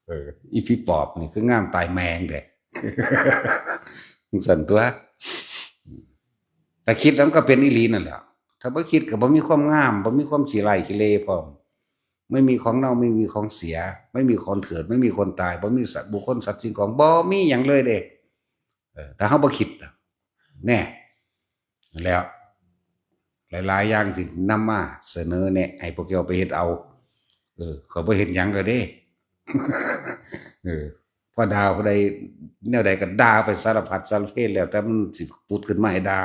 เออ อีผีปอบนี่คืองามตายแมงแท้ จั่งซั้นตั่ว ถ้าคิดแล้วมันก็เป็นอีหลีนั่นแหละ ถ้าบ่คิดก็บ่มีความงาม บ่มีความขี้ร้ายขี้เหร่พร้อม ไม่มีของเน่า ไม่มีของเสีย ไม่มีคนเกิด ไม่มีคนตาย บ่มีสัตว์บุคคลสัตว์สิ่งของ บ่มีหยังเลยเด้ เออ ถ้าเฮาบ่คิดน่ะ แน่ แล้ว หลายๆ อย่างที่นำมาเสนอแนะให้พวกเจ้าไปเฮ็ดเอา เออ ข้อยบ่เฮ็ดหยังก็เด้ เออ พอด่าผู้ใดแนวใดก็ด่าไปสารพัดสารเพแล้ว แต่มันสิผุดขึ้นมาให้ด่า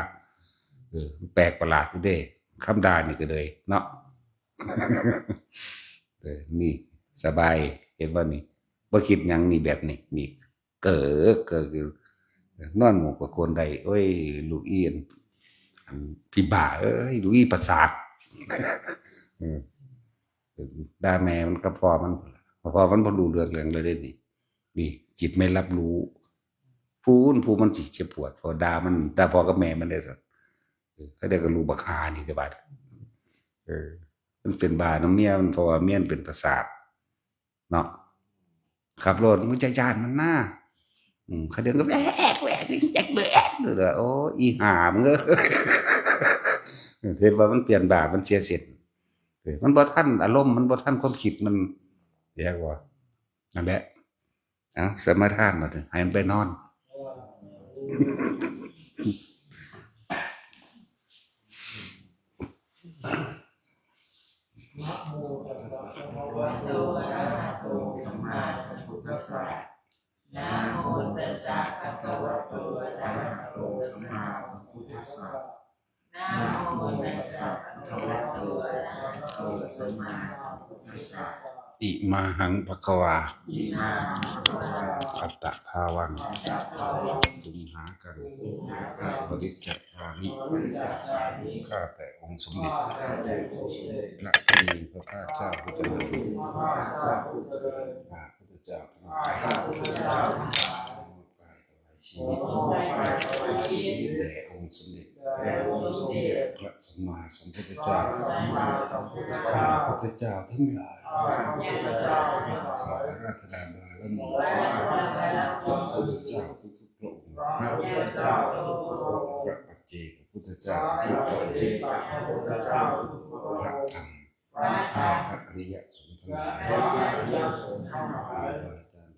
เออ มันแปลกประหลาดอยู่เด้ คำด่านี่ก็เลยเนาะ เออ นี่สบาย เห็นบ่นี่ บ่คิดหยังนี่แบบนี้ นี่ เกิกเกิกอยู่ นอนหมู่กับคนใด โอ้ย ลูกอีอัน อันพี่บ้าเอ้ย ลูกอีประสาท เออ ด่าแม่มันกับพ่อมัน พ่อมันบ่รู้เรื่องเรื่องเลยเด้นี่ นี่ จิตไม่รับรู้ ผู้อื่นผู้มันสิเจ็บปวด พอด่ามัน ด่าพ่อกับแม่มันได้ซั่น เออ เขาได้ก็รู้บักหานี่เด้บาด เออ มันเป็นบ้านำเมียมัน เพราะว่าเมียมันเป็นประสาท เนาะ ขับรถ มึงจะย้านมันนะ อืม เขาเดินก็แวกแวก แวก แวกเลย โอ้ อีห่ามึงเอ้ย เห็นว่ามันเปลี่ยนบ้า มันเสียเส้น เออ มันบ่ทันอารมณ์ มันบ่ทันความคิด มัน เรียกว่า นั่นแหละ เอา สมาทานมาเถอะ ให้มันไปนอน นะโมตัสสะภะคะวะโต อะระหะโต สัมมาสัมพุทธัสสะ นะโมตัสสะภะคะวะโต อะระหะโต สัมมาสัมพุทธัสสะ นะโมตัสสะภะคะวะโต อะระหะโต สัมมาสัมพุทธัสสะ อิมาหังภะคะวา อิมาหังภะคะวา อัตตะภาวัง อัตตะภาวัง ตุมหากัง ตุมหากัง ปริจจคามิ ปริจจคามิ ข้าแต่องค์สมเด็จ ข้าแต่องค์สมเด็จ พระผู้มีพระภาคเจ้าผู้เจริญ พระผู้มีพระภาคเจ้าผู้เจริญ ข้าพระพุทธเจ้าทั้งหลาย ข้าพระพุทธเจ้าทั้งหลาย ขอน้อมกายถวาย ชีวิตแด่องค์สมเด็จพระสัมมาสัมพุทธเจ้า ข้าพระพุทธเจ้าทั้งหลาย ขออาราธนาบารมีพระพุทธเจ้าทุกๆพระองค์ พระปัจเจกพุทธเจ้าทุกๆพระองค์ พระธรรม พระอริยสงฆ์ทั้งหลาย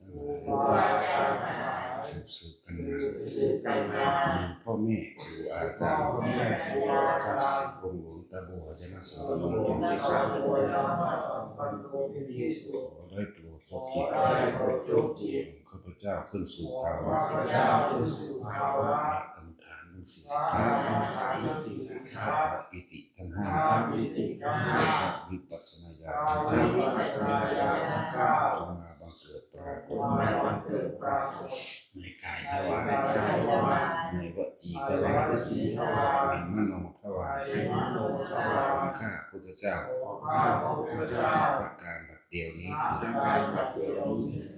ครูบาอาจารย์ทั้งหลาย สืบๆกันมา พ่อแม่ครูอาจารย์ องค์หลวงตาบัว วัฒนสุนทร เป็นที่สุด ขอได้โปรดยกจิตของข้าพเจ้าขึ้นสู่ภาวะ พระกรรมฐานทั้งสี่สิบห้า ปีติทั้งห้า พระวิปัสสนาญาณทั้งเก้า จงมาบังเกิดปรากฏในกายทวาร ในวจีทวาร ในมโนทวาร ของข้าพุทธเจ้า ประการบัดเดี๋ยวนี้เถิด